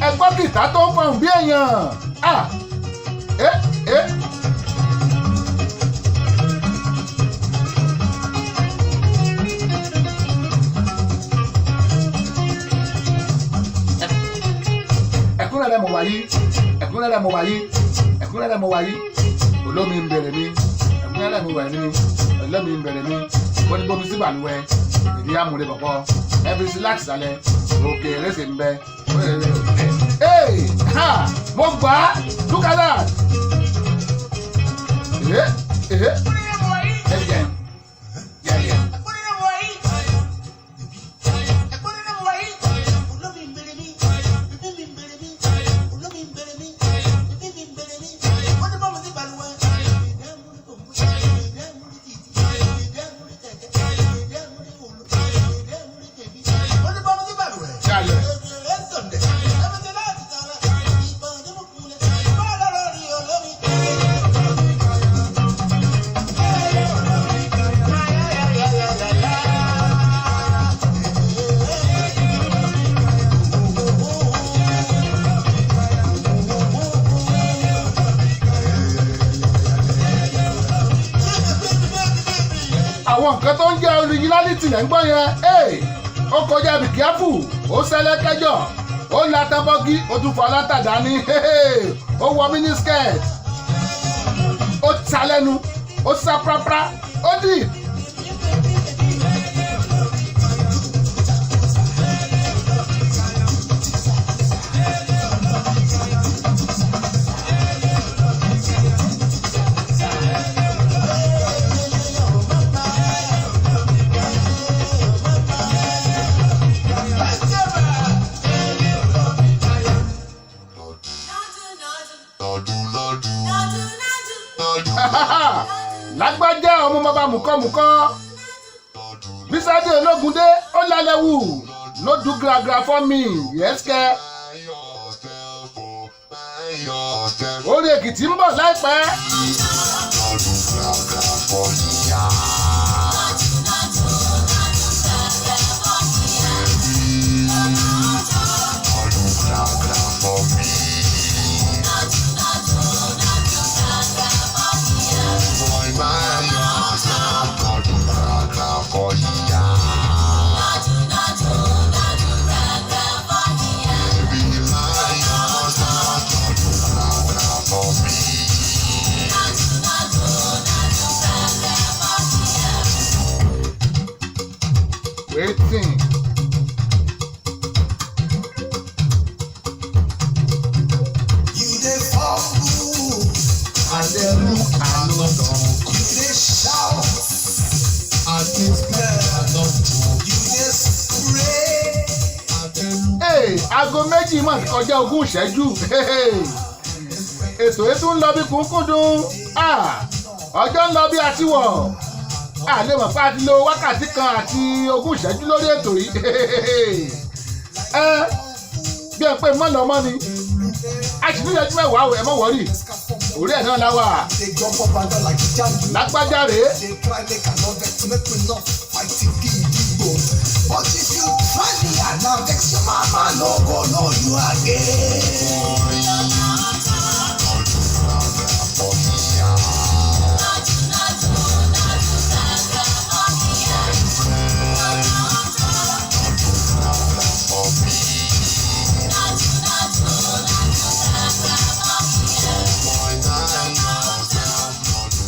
Ẹ gbọ́ kìtà tó ń fọhùn bí èèyàn. Ah! Eh, eh. Ẹ̀kúnrẹ́rẹ́ mo wà yìí, ẹ̀kúnrẹ́rẹ́ mo wà yìí, ẹ̀kúnrẹ́rẹ́ mo wà yìí, olómi ń bèrè mi, ẹ̀kúnrẹ́rẹ́ mo wà ní, olómi ń bèrè mi, ó ní bomi sí balùwẹ̀, ìdí amúre bọ̀bọ̀ ẹbí sí láti sálẹ̀ òkè erésè ń bẹ. Ee, ha, mo gbà á, look at that. Ee, ee, ẹ jẹ yẹ yẹ. Ṣáàlẹ̀. Àwọn nǹkan tó ń jẹ́ originality lẹ́ ń gbọ́ yẹn. Ó kọjá bìkíáfù, ó sẹ́lẹ̀ kẹjọ, ó la tabọ́gí, ó tún fọ alátàdá ní, ó wọ miniskirt, ó ta lẹ́nu, ó sá prápra, ó dì. Lágbájá ọmọ bàbá mùkọ́mùkọ́, bísádé ológundé, ó lálẹ́ wù no do gragra for me yẹ́sìkẹ́. Orí Èkìtì ń bọ̀ láìpẹ́. Waiting. You dey fumble and dey look another. You dey shout and dey spell another. You dey spray and dey look. Hey, aago 2 mọ̀ kọjá 20 ìṣẹ́jú. Ètò ètò ń lọ bí kúnkúndùn. Ah, ọjọ́ ń lọ bí àtiwọ̀, a lè mọ̀ pé a ti lo wákàtí 1 àti 20 ìṣẹ́jú lórí ètò yìí. Ẹ bí ẹ pé mọ́ lọ mọ́ ni, a sì ní ìṣẹ́jú 10 o, ẹ mọ̀ wọ́rì, orí ẹ̀ náà la wà. They jump up and down like Django. Lágbájá rèé. They try make I no vex, make we not fight Igbo. But if you try me and now vex your mama, no go know you again.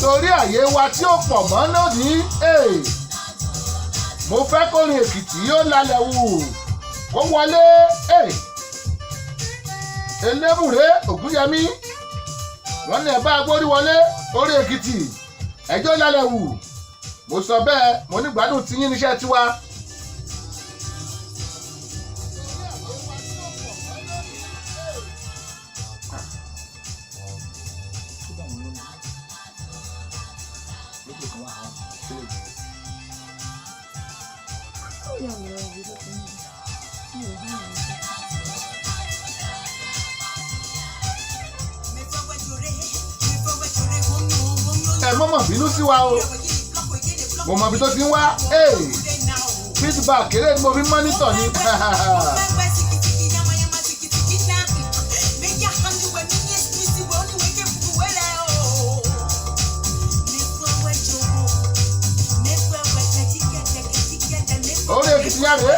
Torí àyè wa tí ó pọ̀ mọ́ lónìí, mo fẹ́ kórin Èkìtì yóò lálẹ́ wù kó wọlé. Elémùrè Ògúnyẹmí, wọ́n ní ẹ̀ bá agbórí wọlé orí Èkìtì ẹjọ́ lálẹ́ wù. Mo sọ bẹ́ẹ̀, mo ní gbádùn tiyín níṣẹ́ tiwa. Ẹ mọ̀mọ̀ bínú sí wa o, mo mọ ibi tó ti ń wá. Feedback eré ni mo fi monitor ni. Orí Èkìtì yá rèé.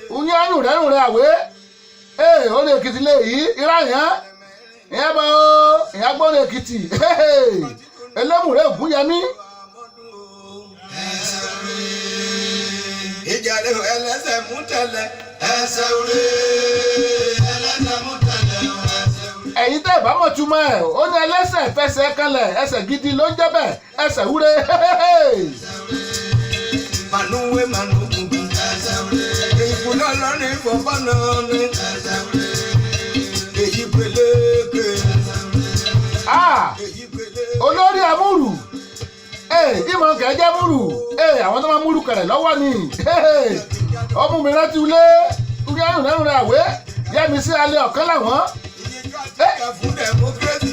Unyí ayùn rẹ́rùn rẹ̀ àwé. Ee, orí Èkìtì lè yí irá yẹn ìyẹn bá o, ìyẹn gbọ́dọ̀ Èkìtì. Elémùrè Ògúnyẹmí. Ìjàre ẹlẹ́sẹ̀ mú tẹ̀lẹ̀ ẹsẹ̀ orí ẹlẹ́sẹ̀ mú tẹ̀lẹ̀ ẹsẹ̀ orí. Ẹ̀yin tẹ́ ẹ̀ bá mọ̀ túmọ̀ ẹ̀, ó ní ẹlẹ́sẹ̀ fẹsẹ̀ kanlẹ̀, ẹsẹ̀ gidi ló ń jẹ́ bẹ́ẹ̀, ẹsẹ̀ wúre. Mànúwé mànú gbùngbùn ẹsẹ̀ orí. Ìkùnà lọ́rin fọ̀bọ́nà ni ẹsẹ̀ orí. Èyí peléke Ah, èyí pélé. Olórí amúrù, ìmọ̀ kẹ̀jẹ́ múrù, àwọn tó máa múrù kẹrẹ̀ lọ́wọ́ ni. Ọmú mi rántí ilé orí ayùn lẹ́rùn rẹ̀ àwé yẹ́mi sí alẹ́ ọ̀kan làwọn. Iye ká fún democracy.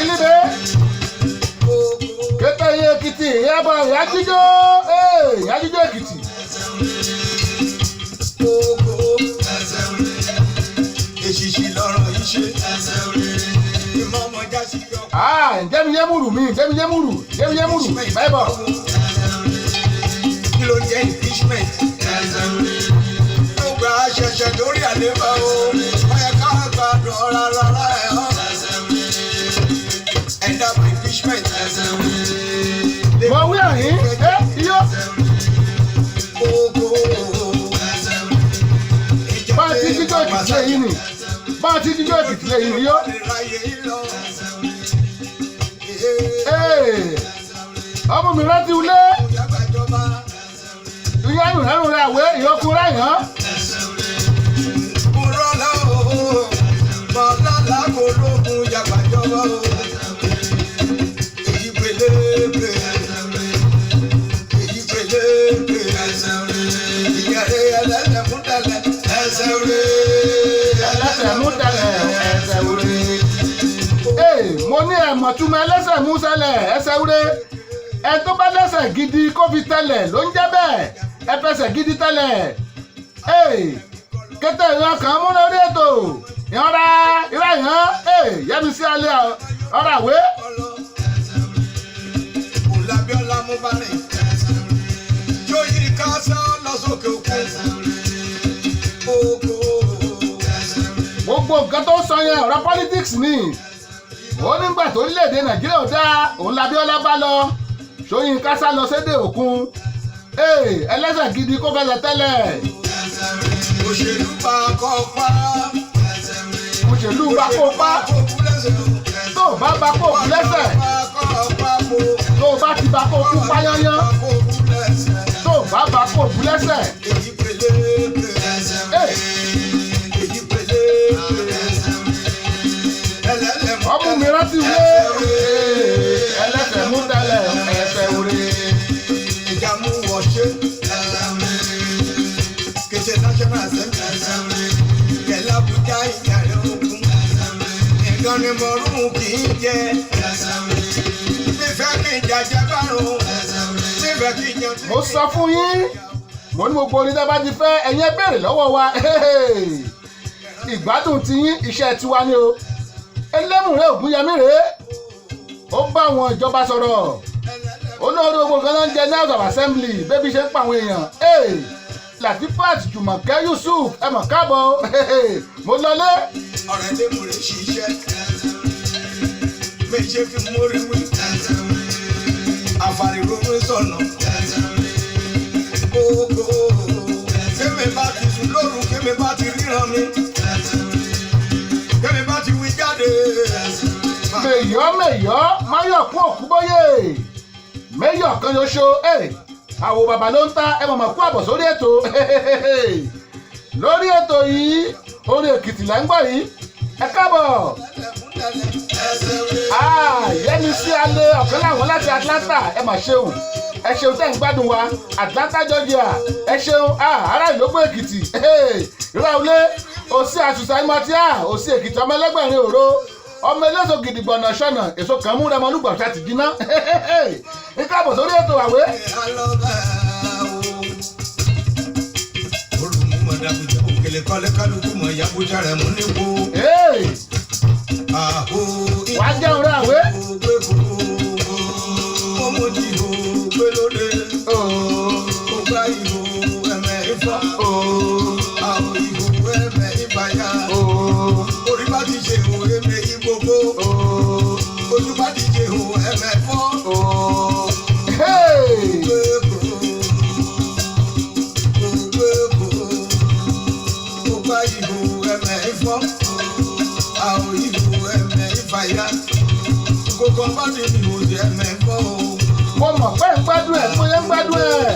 Ìlíbe kété iye Èkìtì ìyábọ̀ ìyájíjó ìyájíjó Èkìtì. Èṣìṣì lọ́rọ̀ yìí ṣe. Ìmọ̀ ọmọ jásí yọ. Ah, ǹjẹ́ mi yé múrù mi, ǹjẹ́ mi yé múrù, ǹjẹ́ mi yé múrù, bẹ́ẹ̀ bọ̀. Kí ló ń jẹ́ impeachment? Ló gba ṣẹ̀ṣẹ̀ lórí àléébá o. Ó yẹ ká gbàdúrà rárá ẹ̀ hàn. Ẹ̀dá impeachment. Mo wí àyín, ẹ iyó. Ogo. Bá a ti jíjó Èkìtì lẹ́yìn ni, bá a ti jíjó Èkìtì lẹ́yìn ni yó. Ee, ọmọ mi rántí ulé, ìyá ìrẹ́rùn rẹ̀ àwé ìyókù rẹ̀ yàn. Ẹlẹ́sẹ̀ mú tẹ̀lẹ̀ ẹsẹ̀ wúre. Ee, mo ní ẹ̀mọ̀ túmọ̀ ẹlẹ́sẹ̀ mú sẹ́lẹ̀ ẹsẹ̀ wúre. Ẹ tó bá lẹ́sẹ̀ gidi kó fi tẹ̀lẹ̀ ló ń jẹ́ bẹ́ẹ̀. Ẹ fẹsẹ̀ gidi tẹ̀lẹ̀. Ee, kété ìran kan mú lórí ètò. Ìyanra ìrá ìhan. Ee, yẹ́mi sí alẹ́ ọ̀rọ̀ àwé. Gbogbo nǹkan tó ń sọ yẹn ọ̀rọ̀ politics ni. Ó nígbà tó orílẹ̀-èdè Nàìjíríà ò dáa, òun l'Abíọ́lá bá lọ. Ṣóyínká sá lọ sédè òkun. Ee, ẹlẹ́sẹ̀ gidi kó fẹsẹ̀ tẹ́lẹ̀. Òṣèlú bá kọ́ pa. Òṣèlú bá kó pa. Tó o bá bá kó kú lẹ́sẹ̀. Tó o bá ti bá kó kú pa yányán. Tó o bá bá kó kú lẹ́sẹ̀. Ee, ọmú mi rántí wé. Ẹlẹ́sẹ̀ mú tẹ́lẹ̀ ẹsẹ̀ wúre. Nìkan ni mo rún kì í jẹ. Nífẹ̀ẹ́ kí n jàjẹ́ bárùn. Nífẹ̀ẹ́ kí n jẹun. Mo sọ fún yín, mo ní gbogbo orin tẹ́ bá ti fẹ́, ẹ̀yin ẹ béèrè lọ́wọ́ wa. Ìgbádùn tiyín iṣẹ́ tiwa ni o. Ẹlẹ́mùrẹ́ Ògúnyẹmí rèé. Ó bá àwọn ìjọba sọ̀rọ̀. Olórí gbogbo kan náà ń jẹ ní House of Assembly bébí ṣe ń pa àwọn èèyàn. Latifat Jùmọ̀kẹ́ Yusuf ẹ mọ̀ káàbọ̀ o. Mo lọlé. Ọ̀rẹ́ lè mú rẹ̀ ṣiṣẹ́. Méje fi mórí wí. Àfàrìròrò sọ̀nà. Kókó. Kémi bá ti sùn lóru, kémi bá ti ríran mi. Kémi bá ti wí jáde. Mèyọ́ mèyọ́ Máyọ̀kún Òkúbóyè. Méyọ̀ kan ṣoṣo. Àwò bàbá ló ń ta ẹ mọ̀mọ́ kú àbọ̀ sórí ètò. Lórí ètò yìí, orin Èkìtì là ń gbọ́ yìí. Ẹ káàbọ̀. Ah, Yẹ́misí Alẹ́ ọ̀kan láwọn láti Atlanta ẹ mà ṣeun. Ẹ ṣeun tẹ́ ń gbádùn wa Atlanta Georgia ẹ ṣeun ah, ará ìlógbò Èkìtì ìráulé òsì àṣùṣà ìmọ̀tíà òsì Èkìtì ọmọ ẹlẹ́gbẹ̀rin òro ọmọ eléso gidigbọ̀nà ṣọ̀nà èso kan mú rẹmọ olùgbọ̀nsá ti jiná ẹ káàbọ̀ sórí ètò àwé. Òkèlè kọ́lé kálukú mọ̀ ìyàbújá rẹ̀ mú níbo. Hey, Àhó wàá jẹun rẹ àwé. gbé kó. Ó mú jí o gbé lóde. Oh, Ó gbá ìhò ẹ̀mẹ̀ ifọ̀. oh, Àwọ̀ ìhò ẹ̀mẹ̀ ìbàyà. oh, Orí bá ti ṣe ìhò ẹ̀mẹ̀ ìgbogbo. oh, Ojú bá ti ṣe ìhò ẹ̀mẹ̀ fọ́. oh. Hey! Gbé kó. Gbé kó. Ó gbá ìhò ẹ̀mẹ̀ ifọ̀. Àwọ̀ ìhò ẹ̀mẹ̀ ìbàyà. Kókó bá ti ní ìhò ẹ̀mẹ̀ fọ́ o. Mo mọ̀ pé ń gbádùn ẹ̀ bóyá ń gbádùn ẹ̀.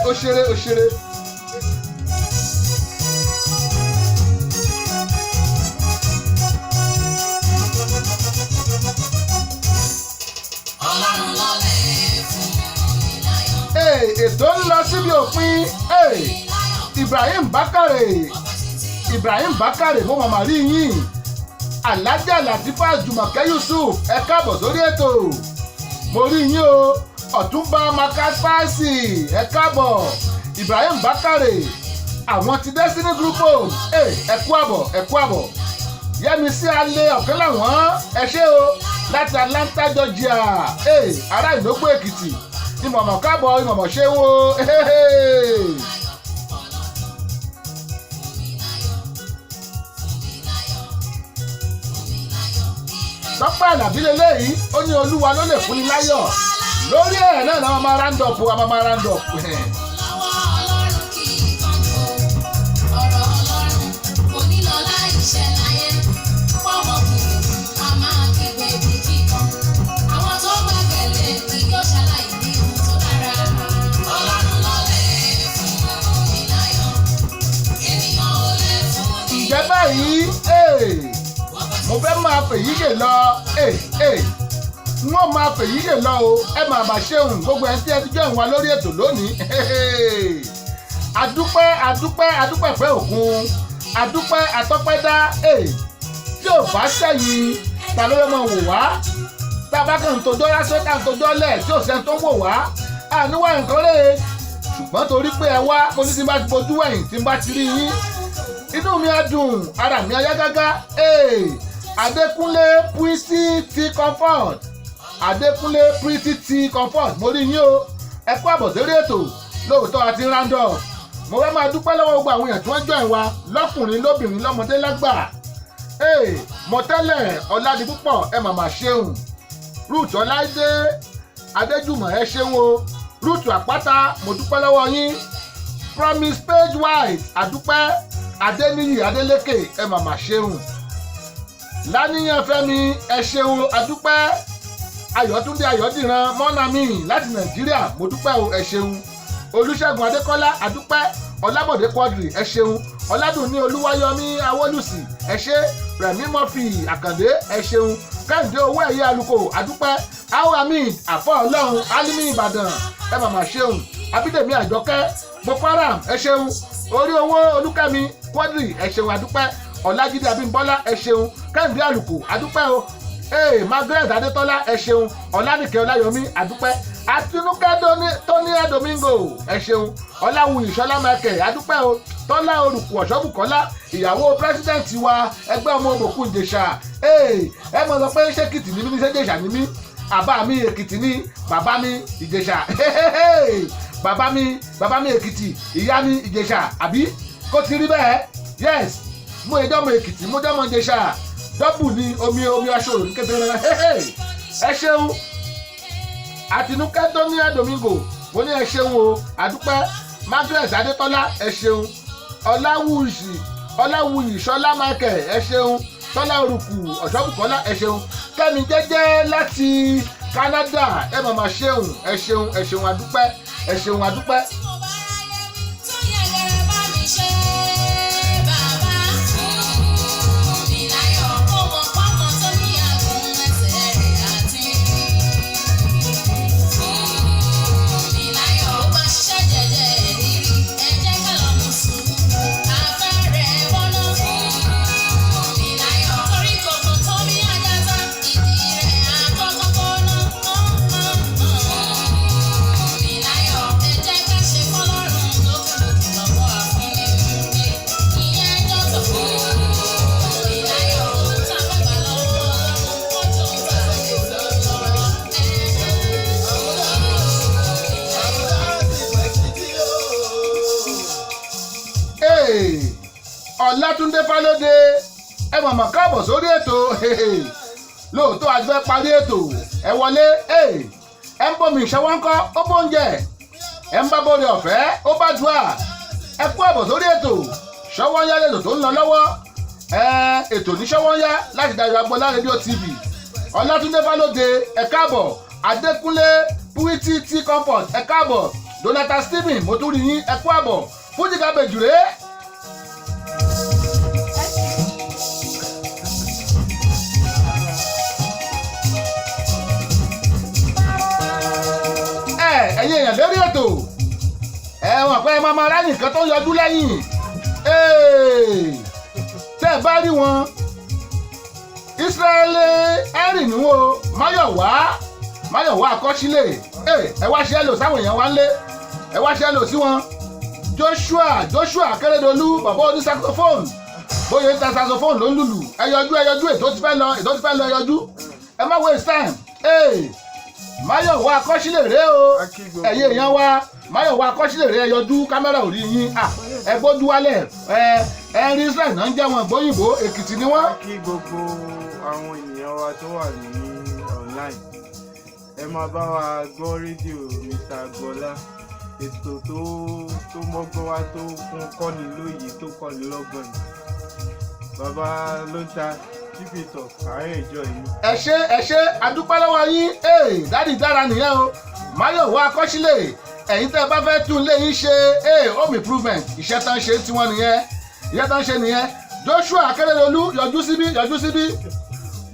ó ṣeré, ó ṣeré. Ọlọ́run ló lè fún mi láyọ̀. Ee, ètò ń lọ síbi òpin. Ee, Ibrahim Bakare, Ibrahim Bakare, mo mọ̀mọ́ rí yín. Alájà Latifa Jùmọ̀kẹ́ Yusuf, ẹ káàbọ̀ sórí ètò. Mo rí yín o. Ọ̀túnba Makaspasi, ẹ káàbọ̀. Ibrahim Bakare, àwọn ti Destiny Group Home. Ee, ẹ kú àbọ̀, ẹ kú àbọ̀. Yẹ́misí Alẹ́ ọ̀kẹ́ làwọn, ẹ ṣé o, láti Atlanta, Georgia. Ee, ará Ìlógbò Èkìtì, ìmọ̀mọ̀ káàbọ̀, ìmọ̀mọ̀ ṣé wo. Tọ́pẹ́ Àlàbí leléyìí, ó ní Olúwa ló lè fúnni láyọ̀. Lórí ẹ̀ náà làwọn máa rándọ̀pù, àwọn máa rándọ̀pù. Lọ́wọ́ Ọlọ́run kì í kánjú o. Ọ̀rọ̀ Ọlọ́run kò ní lọ láì ṣẹ láyé. Pọ́mọ kìlì, a máa kígbe bí kíkan. Àwọn tó gbẹ́kẹ̀lé kì yóò ṣaláì ní ohun tó dára. Ọlọ́run ló lè fún mi láyọ̀. Ènìyàn ò lè fún mi. Ǹjẹ́ báyìí, ee, mo fẹ́ máa fèyí ṣe lọ. Ee, ee, n ó máa fèyí ṣe lọ o. Ẹ máa bá ṣeun gbogbo ẹni tí ẹ ti jọ ìwà lórí ètò lónìí. Adúpẹ́, adúpẹ́, adúpẹ́ pẹ́ òkun, adúpẹ́ atọ́pẹ́dá. Ee, tí ò bá sẹ́yìn, ta ló fẹ́ máa wò wá? Tá a bá kàn ń tojọ́ lásán, tá à ń tojọ́ lẹ̀, tí ò sẹ́ni tó ń wò wá, àníwá nǹkan rè é. Ṣùgbọ́n torí pé ẹ wá, mo ní tí n bá ti bojú wẹ̀yìn, tí n bá ti rí yín, inú mi á dùn, ara mi á yá gágá. Ee, Adékúnlé Pretty T Comfort, Adékúnlé Pretty T Comfort, mo rí yín o, ẹ kú àbọ̀ sórí ètò. Lóòótọ́ àti round-up, mo fẹ́ máa dúpẹ́ lọ́wọ́ gbogbo àwọn èèyàn tí wọ́n join wa, lọ́kùnrin, lóbìnrin, lọ́mọdé, lágbà. Ee, Mọ̀tẹ́lẹ̀ Ọ̀làdìpúpọ̀, ẹ màmá ṣeun. Ruth Ọláìdé Adéjùmọ̀, ẹ ṣeun o. Ruth Àpáta, mo dúpẹ́ lọ́wọ́ yín. Promise Page White, àdúpẹ́. Adéníyì Adélékè, ẹ màmá ṣeun. Láníyàn Fẹ́mi, ẹ ṣeun, àdúpẹ́. Ayọ̀túndé Ayọ̀dìran Mọ́nàmí láti Nàìjíríà, mo dúpẹ́ o, ẹ ṣeun. Olúṣẹ́gun Adékọ́lá, àdúpẹ́. Ọlábọ̀dé Quadri, ẹ ṣeun. Ọládùnní Olúwayọmí Awólùsì, ẹ ṣé. Rẹ̀mí Murphy Àkàndé, ẹ ṣeun. Kẹ́hìndé Owó Ẹ̀yẹ Aluko, àdúpẹ́. Awamid Àfọ́ Ọlọ́run Alimi Ìbàdàn, ẹ màmá ṣeun. Abídèmí Àjọkẹ́ Boko Haram, ẹ ṣeun. Orí Owó Olúkẹ́mi Quadri, ẹ ṣeun, àdúpẹ́. Ọlájídé Abímbọ́lá, ẹ ṣeun. Kẹ́hìndé Àlùkò, àdúpẹ́ o. Ee, Margaret Adétọ́lá, ẹ ṣeun. Ọlánìkẹ́ Ọláyọmí, àdúpẹ́. Àtinúkẹ́ Tóníà Domingo, ẹ ṣeun. Ọláwuyì Ṣọlá Michael, àdúpẹ́ o. Tọ́lá Olùkù Ọ̀ṣọ́bùkọ́lá, ìyàwó pírẹ́sídẹ̀ǹtì wa, ẹgbẹ́ ọmọ òbòkun Ìjẹ̀ṣà. Ee, ẹ mọ̀ sọ pé ṣé Èkìtì ni mí ní, ṣé Ìjẹ̀ṣà ni mí? Àbá mi Èkìtì ni, bàbá mi Ìjẹ̀ṣà. Bàbá mi, bàbá mi Èkìtì, ìyá mi Ìjẹ̀ṣà, àbí kó ti rí bẹ́ẹ̀? Yes, mo ìjọ́mọ Èkìtì, mo jọ́mọ Ìjẹ̀ṣà. Dọ́bù ni omi, omi aṣọ òrùn kékeré. Ẹ ṣeun. Àtinúkẹ́ Tóníà Domingo, mo ní ẹ ṣeun o, àdúpẹ́. Margaret Adétọ́lá, ẹ ṣeun. Ọláwùyí, Ọláwùyí Ṣọlá Michael, ẹ ṣeun. Tọ́lá Orùkù Ọ̀ṣọ́bùkọ́lá, ẹ ṣeun. Kẹ́mi Jẹ́jẹ́ láti Canada, ẹ màmá ṣeun, ẹ ṣeun, ẹ ṣeun, àdúpẹ́, ẹ ṣeun, àdúpẹ́. Tí mo bá ráyé wí, tó yẹ gẹrẹ bá mi ṣe, bàbá fún mi láyọ̀. Ó mọ pọ́nmọ tó ní àgùn ẹsẹ̀ rẹ̀ àti fún mi láyọ̀. Ó bá ṣiṣẹ́ jẹ́jẹ́ rírí, ẹ jẹ́ ká lọ mú sùúrù. Afẹ́rẹ́ bọ́ná fún mi láyọ̀. Torí kòkò tó mi àgàtà, ìdí rẹ̀ àkọ́kọ́ kọ́ná. Fún mi láyọ̀. Ẹ jẹ́ ká ṣe fọ́lọ́run lókèlókè lọ́wọ́ àfúnni ń gbé. Ìyẹn dọ́tọ̀ fún mi láyọ̀. Tá a bá gbà lọ́wọ́ Ọlọ́run, ó jọ ń tà lè lọ́wọ́. Ee, Ọlátúndé Fálódé, ẹ mọ̀mọ́ káàbọ̀ sórí ètò. Lóòótọ́ a ti fẹ́ parí ètò, ẹ wọlé. Ẹ ń bomi ìṣẹ́wọ́ ńkọ́, ó bóúnjẹ, ẹ ń bá bóre ọ̀fẹ́, ó bá dùà. Ẹ kú àbọ̀ sórí ètò Ṣọwọ́nyá, lẹ́tò tó ń lọ lọ́wọ́. Ẹ ètò ní Ṣọwọ́nyá láti Dayọ̀ Agboola Rédíò TV. Ọlátúndé Fálódé, ẹ káàbọ̀. Adékúnlé Púrítì T Comfort, ẹ káàbọ̀. Donata Stephen, mo tún rí yín, ẹ kú àbọ̀. Fújì Cabbage rèé. Ẹ ẹ̀yin èèyàn lórí ètò, ẹ wọn pé ẹ máa máa rá nìkan tó ń yọjú lẹ́yìn. Ee, tẹ́ ẹ bá rí wọn, Israẹli ẹrìn ní wo Máyọ̀wá, Máyọ̀wá Àkọsílẹ̀. Ẹ wá ṣe é lò sáwọn èèyàn wá ń lé, ẹ wá ṣe é lò sí wọn. Joshua, Joshua Akérèdọ́lù, bàbá oní saxophone, bóyá ń ta saxophone ló ń lùlù. Ẹ yọjú, ẹ yọjú, ètò ti fẹ́ lọ, ètò ti fẹ́ lọ, ẹ yọjú, ẹ má waste time. Ee, Máyọ̀wá Akọ́sílẹ̀ rèé o. Ẹ̀yin èèyàn wa, Máyọ̀wá Akọ́sílẹ̀ rèé, ẹ yọjú, kámẹ́rà ò rí yín. À, ẹ gbójú wálẹ̀. Ẹ ẹ rí Israel náà ń jẹ́ wọn gbóyìnbó, Èkìtì ni wọ́n. Kí gbogbo àwọn ènìyàn wa tó wà ní online, ẹ máa bá wa gbọ́ rédíò Mr. Agboola, ètò tó mọ́gbọ́n wá, tó fún kọ́ni lóye, tó kọ́ni lọ́gbọ́n ni. Bàbá ló ń ta, keep it up, àárẹ̀ ìjọ yìí. Ẹ ṣé, ẹ ṣé, adúpẹ́ lọ́wọ́ yín. Ee, daddy dára nìyẹn o, Máyọ̀wá Akọ́sílẹ̀. Ẹ̀yin tẹ́ ẹ bá fẹ́ tún ilé yín ṣe, ee, home improvement, iṣẹ́ tán ṣe tiwọn nìyẹn, iṣẹ́ tán ṣe nìyẹn. Joshua Akérèdọ́lù, yọjú síbí, yọjú síbí.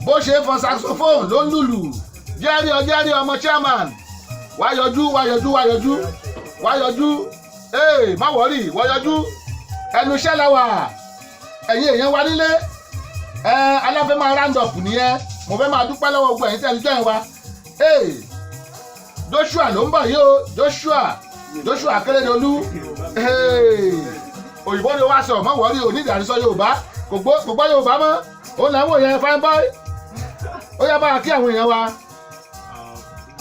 Bó ṣe ń fọn saxophone ló ń lùlù. Jẹ́rìí ọ, jẹ́rìí ọmọ chairman, wá yọjú, wá yọjú, wá yọjú, wá yọjú. Ee, má worry, wá yọjú, ẹnu iṣẹ́ la wà. Ẹ̀yin èèyàn wa nílé, ẹ aláfẹ́ máa round up nìyẹn. Mo fẹ́ máa dúpẹ́ lọ́wọ́ gbogbo ẹ̀yin tẹ́ ẹ ti join wa. Ee, Joshua ló ń bọ̀ yìí o, Joshua, Joshua Akérèdọ́lù. Ee, òyìnbó ni wàá sọ, mọ́ worry, onídàárísọ Yorùbá, kò gbọ́ Yorùbá mọ́. Òun là ń wò yẹn, fine boy. Ó yá, bá a kí àwọn èèyàn wa.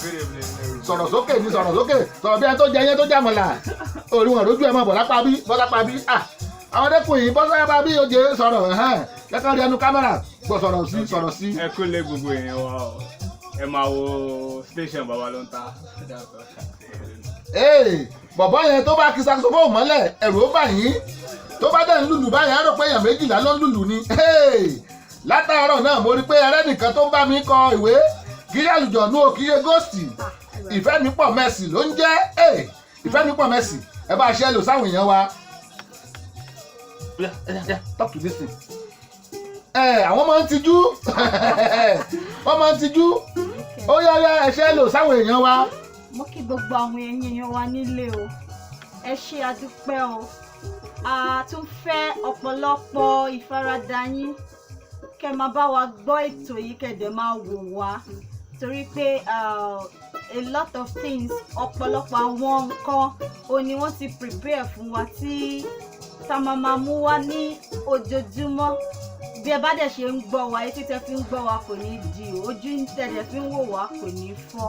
Good evening, everybody. Sọ̀rọ̀ sókè ní, sọ̀rọ̀ sókè, sọ̀rọ̀ bí ẹni tó jẹ yẹn tó jàmọ̀là. Orí wọn lójú ẹ̀, máa bọ̀ lápá bí, bọ́ lápá bí. Ah, àwọn ọdẹkùn yìí, bọ́ sápá bí oje, sọ̀rọ̀ ẹ̀hẹ́n lẹ́kàn rí ẹnu kámẹ́rà gbọ́, sọ̀rọ̀ sí, sọ̀rọ̀ sí. Ẹ kú lé gbogbo èèyàn wa o, ẹ máa wo station Bàbá ló ń ta. Ee, bọ̀bọ́ yẹn tó bá kí saxophone mọ́lẹ̀, ẹ̀rù ó bà yín. Tó bá dẹ̀ ń lùlù báyìí, á rò pé èèyàn 12 ló ń lùlù ni. Hey! Látàárọ̀ náà mo rí pé ẹrẹ́nìkan tó ń bá mi kọ ìwé, kí àlùjọ̀nú o, kí ṣe ghost. Ìfẹ́ mi pọ̀ mẹ́sì ló ń jẹ́. Hey! Ìfẹ́ mi pọ̀ mẹ́sì, ẹ bá ṣe é lò sáwọn èèyàn wa. Yeah, yeah, yeah, talk to this thing. Ẹ àwọn máa ń tijú, wọ́n máa ń tijú. Ó yá yá, ẹ ṣe é lò sáwọn èèyàn wa. Mo kí gbogbo àwọn èèyàn wa nílé o, ẹ ṣé, adúpẹ́ o. A tún fẹ́ ọ̀pọ̀lọpọ̀ ìfaradà yín, kẹ́ máa bá wa gbọ́ ètò yìí, kẹ́ dẹ̀ máa wò wá, torí pé a lot of things, ọ̀pọ̀lọpọ̀ àwọn nǹkan o ni wọ́n ti prepare fún wa tí tá máa máa mú wá ní ojoojúmọ́. Bí ẹ bá dẹ̀ ṣe ń gbọ́ wa, etí tẹ́ fi ń gbọ́ wa kò ní di o, ojú tẹ́ dẹ̀ fi ń wò wá kò ní fọ́.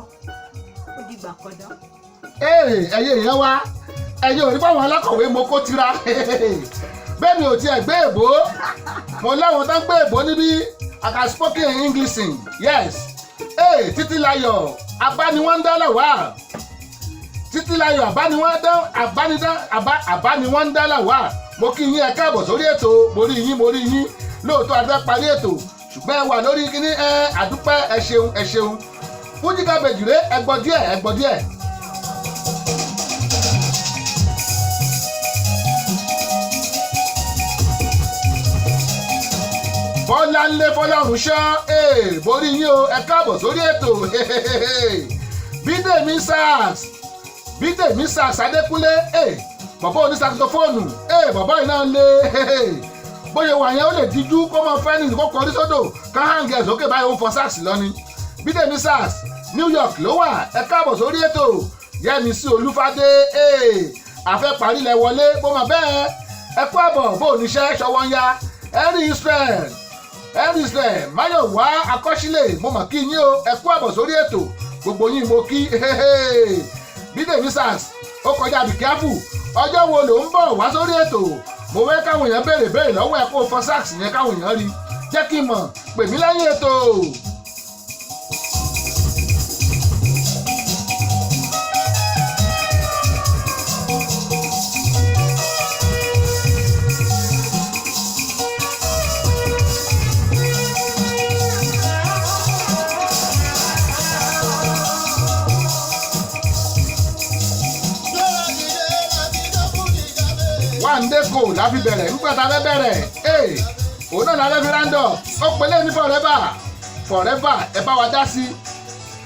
Ó dìgbà kọ́dọ̀. Ee, ẹ̀yin èèyàn wa, ẹ̀yin ò rí báwọn alákọ̀wé mo kó tira bẹ́ẹ̀ mi ò tiẹ̀ gbé èbó, mo láwọn tó ń gbé èbó níbí. I can spoken in English, yes. Ee, Títílayọ̀ abániwọ́ndálà wà, Títílayọ̀ abániwọ́ndá, abánidá, abániwọ́ndálà wà. Mo kí yín, ẹ káàbọ̀ sórí ètò. Mo rí yín, mo rí yín lóòótọ́. A fẹ́ parí ètò, ṣùgbọ́n ẹ wà lórí kíní. Ẹ àdúpẹ́, ẹ ṣeun, ẹ ṣeun. Fújì Cabbage rèé, ẹ gbọ́ díẹ̀, ẹ gbọ́ díẹ̀. Bọ́láńlé Fọlọ́run ṣọ́, borí yín o, ẹ káàbọ̀ sórí ètò. Bídèmí Sars, Bídèmí Sars Adékúnlé, bàbá oní saxophone, bàbá yìí náà lé bóyá wà yẹn, ó lè díjú kó mọ fẹ́ ní kó kọrí sódò ká hang ẹ̀ sókè báyìí, ó ń fọ sax lọ ni. Bídèmí Sars, New York ló wà, ẹ káàbọ̀ sórí ètò. Yẹ́misí Olúfadé, àfẹ́ parí lẹ wọlé bó mọ̀ bẹ́ẹ̀, ẹ kú àbọ̀. Bó oníṣẹ́ ṣọwọ́ ń ya ẹ̀rí Israel, ẹ̀rí Israel Máyọ̀wá Akọ́sílẹ̀, mo mọ̀ kí yín o, ẹ kú àbọ̀ sórí ètò. Gbogbo yín mo kí. Bídèmí Sars, ó kọjá, be careful. Ọjọ́ wo ló ń bọ̀ wá sórí ètò? Mo fẹ́ káwọn èèyàn béèrè béèrè lọ́wọ́ ẹ kó o fọ sax yẹn káwọn èèyàn rí. Jẹ́ kí n mọ̀, pè mí lẹ́yìn ètò. Wáńdé kò láfi bẹ̀rẹ̀ nígbà tá a fẹ́ bẹ̀rẹ̀. Ee, òun náà la fẹ́ fi rándọ̀. Ó pelé ní forever forever. Ẹ bá wa dá sí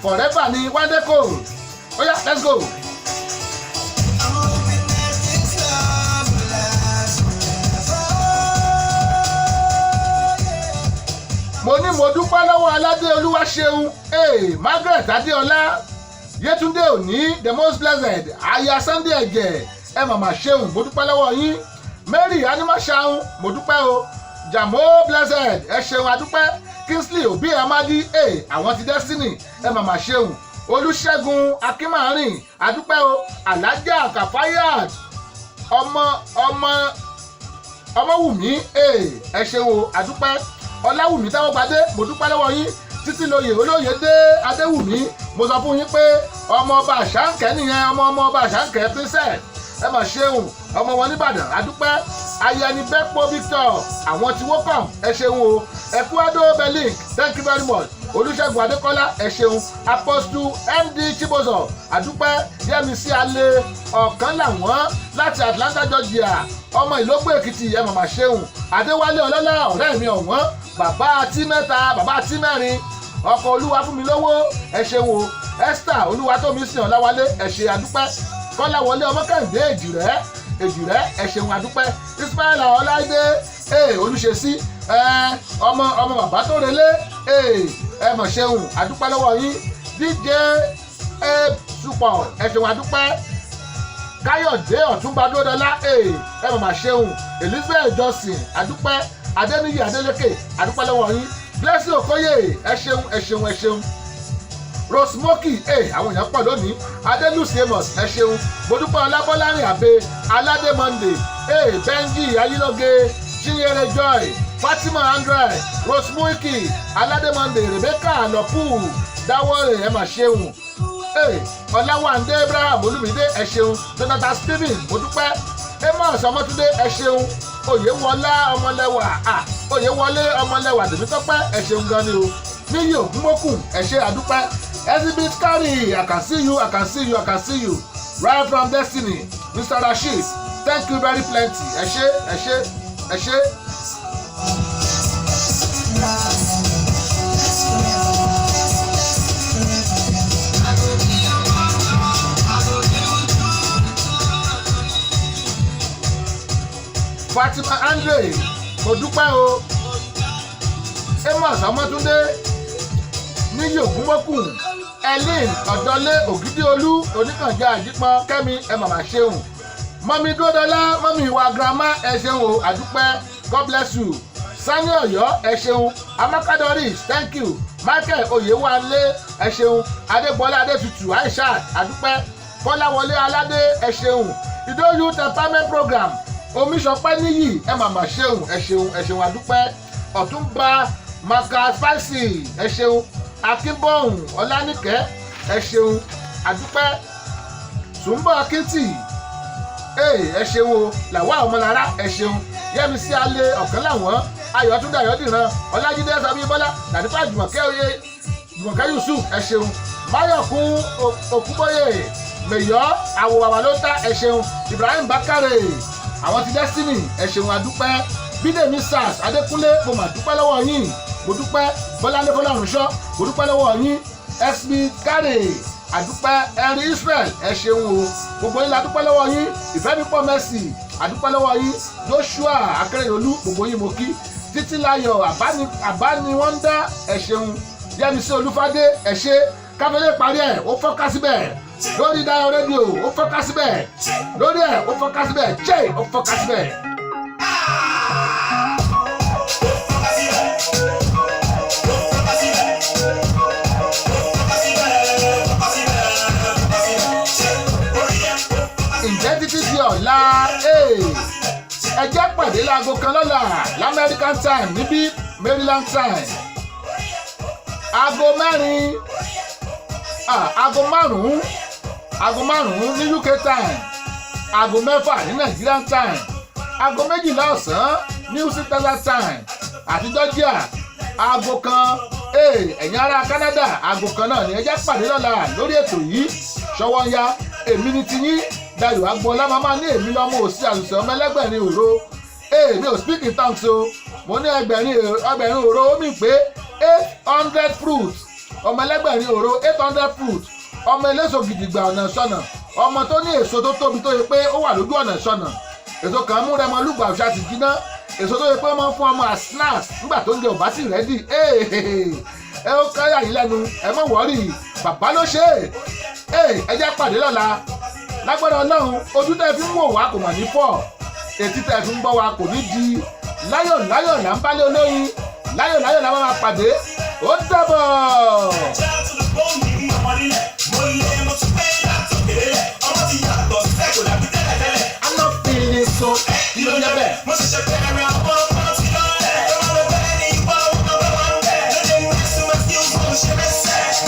forever ní Wáńdé kò. Ó yá, let's go. I'm hoping that this love will last forever. Mo ní mo dúpẹ́ lọ́wọ́ Aládé Olúwaṣeun, ee, Margaret Adéọlá, Yétúndé Òní, the most blessed aya Sunday Ẹ̀jẹ̀, ẹ màmá ṣeun, mo dúpẹ́ lọ́wọ́ yín. Mary Animaṣaun, mo dúpẹ́ o. Jamo Blessed, ẹ ṣeun, adúpẹ́. Kingsley Obi Amadi, ee, àwọn ti Destiny, ẹ màmá ṣeun. Olùṣègùn Akínmárìn, adúpẹ́ o. Alájà Kàfáyàt ọmọ ọmọ Ọmọwùmí, ee, ẹ ṣeun o, àdúpẹ́. Ọláwùmí táwọn gbadé, mo dúpẹ́ lọ́wọ́ yín. Títí lóye olóye dé Adéwùmí, mo sọ fún yín pé ọmọ ọba Àṣàǹkẹ́ nìyẹn, ọmọ ọmọ ọba Àṣàǹkẹ́ princess, ẹ mà ṣeun, ọmọ wọn nìbàdàn, àdúpẹ́. Ayẹni Bẹ́pọ̀ Victor, àwọn tí wọ́n kàn, ẹ ṣeun o. Ẹ̀kúádó Belink, thank you very much. Olùṣègùn Adékọ́lá, ẹ ṣeun. Apostle MD Chibozo, àdúpẹ́. Yẹmísí Alẹ́ ọ̀kan làwọn láti Atlanta, Georgia, ọmọ Ìlógbò Èkìtì, ẹ màmá ṣeun. Adéwálé Ọlọ́lá, ọ̀rẹ́ mi ọ̀wọ́n, bàbá àti mẹ́ta, bàbá àti mẹ́rin, ọkọ̀ olúwa fún mi lówó, ẹ ṣeun o. Esther Olúwatómisìn Ọláwálé, ẹ ṣe, àdúpẹ́. Kọ́láwọlé Ọmọkàndé, Èjìrẹ́ Èjìrẹ́, ẹ ṣeun, àdúpẹ́. Ismaila Ọláìdé, ee, Olùṣesí, ẹ ọmọ ọmọ bàbá tó relé, ee, ẹ mọ̀ ṣeun, àdúpẹ́ lọ́wọ́ yín. DJ ẹ Supọ̀, ẹ ṣeun, àdúpẹ́. Káyọ̀dé Ọ̀túnba Dúródọlá, ee, ẹ mọ̀ mà ṣeun. Elizabeth Johnson, àdúpẹ́. Adéníyì Adélékè, àdúpẹ́ lọ́wọ́ yín. Blessing Okoye, ẹ ṣeun, ẹ ṣeun, ẹ ṣeun. Rosmoky, ẹ àwọn èèyàn pọ̀ lónìí. Adélùsí Amos, ẹ ṣeun. Modúpẹ́ Ọlábọ́lárìn Àbẹ Aládé Monday, ẹ Benji Ayílóge, Chinyere Joy, Fatima Andre, Rosmoky Aládé Monday, Rebecca Alọ́pù Dáwọ́rẹ̀, ẹ mà ṣeun. Ẹ Ọláwándé Abraham Olúmídé, ẹ ṣeun. Jonathan Stephen, modúpẹ́. Amos Ọmọtúndé, ẹ ṣeun. Oyèwọlá Ọmọlẹ́wà, ah, Oyèwọlé Ọmọlẹ́wà Tèmítọ́pẹ́, ẹ ṣeun gan ni o. Níyì Ògúnmókùn, ẹ ṣe, àdúpẹ́. Exhibit Carry, I can see you, I can see you, I can see you right from Destiny. Mr Rasheed, thank you very plenty. Ẹ ṣé, ẹ ṣé, ẹ ṣé. Fatima Andre, mo dúpẹ́ o. Amos Ọmọtúndé, Níyì Ògúnmọ́kùn, Ellen Ọ̀dọ́lé Ògídíolú, Oníkànjá Àjípọn Kẹ́mi, ẹ màmá ṣeun. Mọ́mí Dúródọ́lá, mọ́mí ìwà girama, ẹ ṣeun o, àdúpẹ́. God bless you. Sani Ọ̀yọ́, ẹ ṣeun. Amakadoris, thank you. Michael Oyewale, ẹ ṣeun. Adégbọlá Adétutù Aishat, àdúpẹ́. Kọ́láwọlé Aládé, ẹ ṣeun. Ìdó Youth Empowerment Program, Omiṣọpẹ́ Níyì, ẹ màmá ṣeun, ẹ ṣeun, ẹ ṣeun, àdúpẹ́. Ọ̀túnba Maka Spicy, ẹ ṣeun. Akínbọ̀hún Ọlánìkẹ́, ẹ ṣeun, àdúpẹ́. Sùnbọ̀ Akíntì, ee, ẹ ṣeun o. Làwa Ọmọlára, ẹ ṣeun. Yẹmísí Alẹ ọ̀kan làwọn, Ayọ̀túndé Ayọ̀dìran, Ọlájídé Sábíbọ́lá, Làdífà Jùmọ̀kẹ́, oyè Jùmọ̀kẹ́ Yusuf, ẹ ṣeun. Máyọ̀kún Òkúbóyè Mèyọ́ àwòwàwà ló ta, ẹ ṣeun. Ibrahim Bakare, àwọn ti Destiny, ẹ ṣeun, àdúpẹ́. Bídèmí Sars Adékúnlé, mo mà dúpẹ́ lọ́wọ́ yín, mo dúpẹ́. Bọ́láńdé Fọlọ́runṣọ́, mo dúpẹ́ lọ́wọ́ yín. Sb Kare, àdúpẹ́. Ẹ̀rí Israel, ẹ ṣeun o. Gbogbo yín la dúpẹ́ lọ́wọ́ yín. Ìfẹ́mipọ̀ Mercy, àdúpẹ́ lọ́wọ́ yín. Joshua Akérèdọ́lù, gbogbo yín mo kí. Títílayọ̀ Àbániwọ́ndá, ẹ ṣeun. Yẹmisí Olúfadé, ẹ ṣe. Káfílẹ̀ parí ẹ̀, ó fọ́ká síbẹ̀ lórí Dayo Rédíò, ó fọ́ká síbẹ̀ lórí ẹ̀, ó fọ́ká síbẹ̀ ṣé ó fọ́ká síbẹ̀. Ǹjẹ́ títí di ọ̀la, ẹ jẹ́ pàdé láago 1 lọ́la l'American time níbí, Maryland time aago 4, aago 5, aago 5 ní UK time, aago 6 ní Nigerian time, aago 12 ọ̀sán ní Houston time àti Georgia aago 1. Ẹ̀yin ará Canada, aago 1 náà ni. Ẹ jẹ́ pàdé lọ́la lórí ètò yìí, ṣọwọ́ ń ya. Èmi ni tiyín. Dayọ̀ Agboola máa ní èmi lọ́mọ òsì àṣùṣe ọmọ ẹlẹ́gbẹ̀rin òro. Èmi ò speak in tongues o. Mo ní 800 òro, ó mì pé 800 fruits. Ọmọ ẹlẹ́gbẹ̀rin òro, 800 fruits, ọmọ eléso gidigba ọ̀nà sọ̀nà, ọmọ tó ní èso tó tóbi tó yẹ pé ó wà lójú ọ̀nà sọ̀nà. Èso kan mú rẹmọ lùgbà òṣà ti jiná, èso tó yẹ pé ó máa ń fún ọmọ as snacks nígbà tó ń jẹ ò bá sì ready. Ẹ ó káyà yín lẹ́nu, ẹ mọ̀ wọ́rì, bàbá ló ṣe é. Ẹ jẹ́ pàdé lọ́la lágbára Ọlọ́run. Ojú tẹ́ fi ń wò wá kò mà ní fọ́, etí tẹ́ fi ń gbọ́ wa kò ní di. Láyọ̀ láyọ̀ là ń bálé olóyin, láyọ̀ láyọ̀ là máa pàdé. Ó dàbọ̀.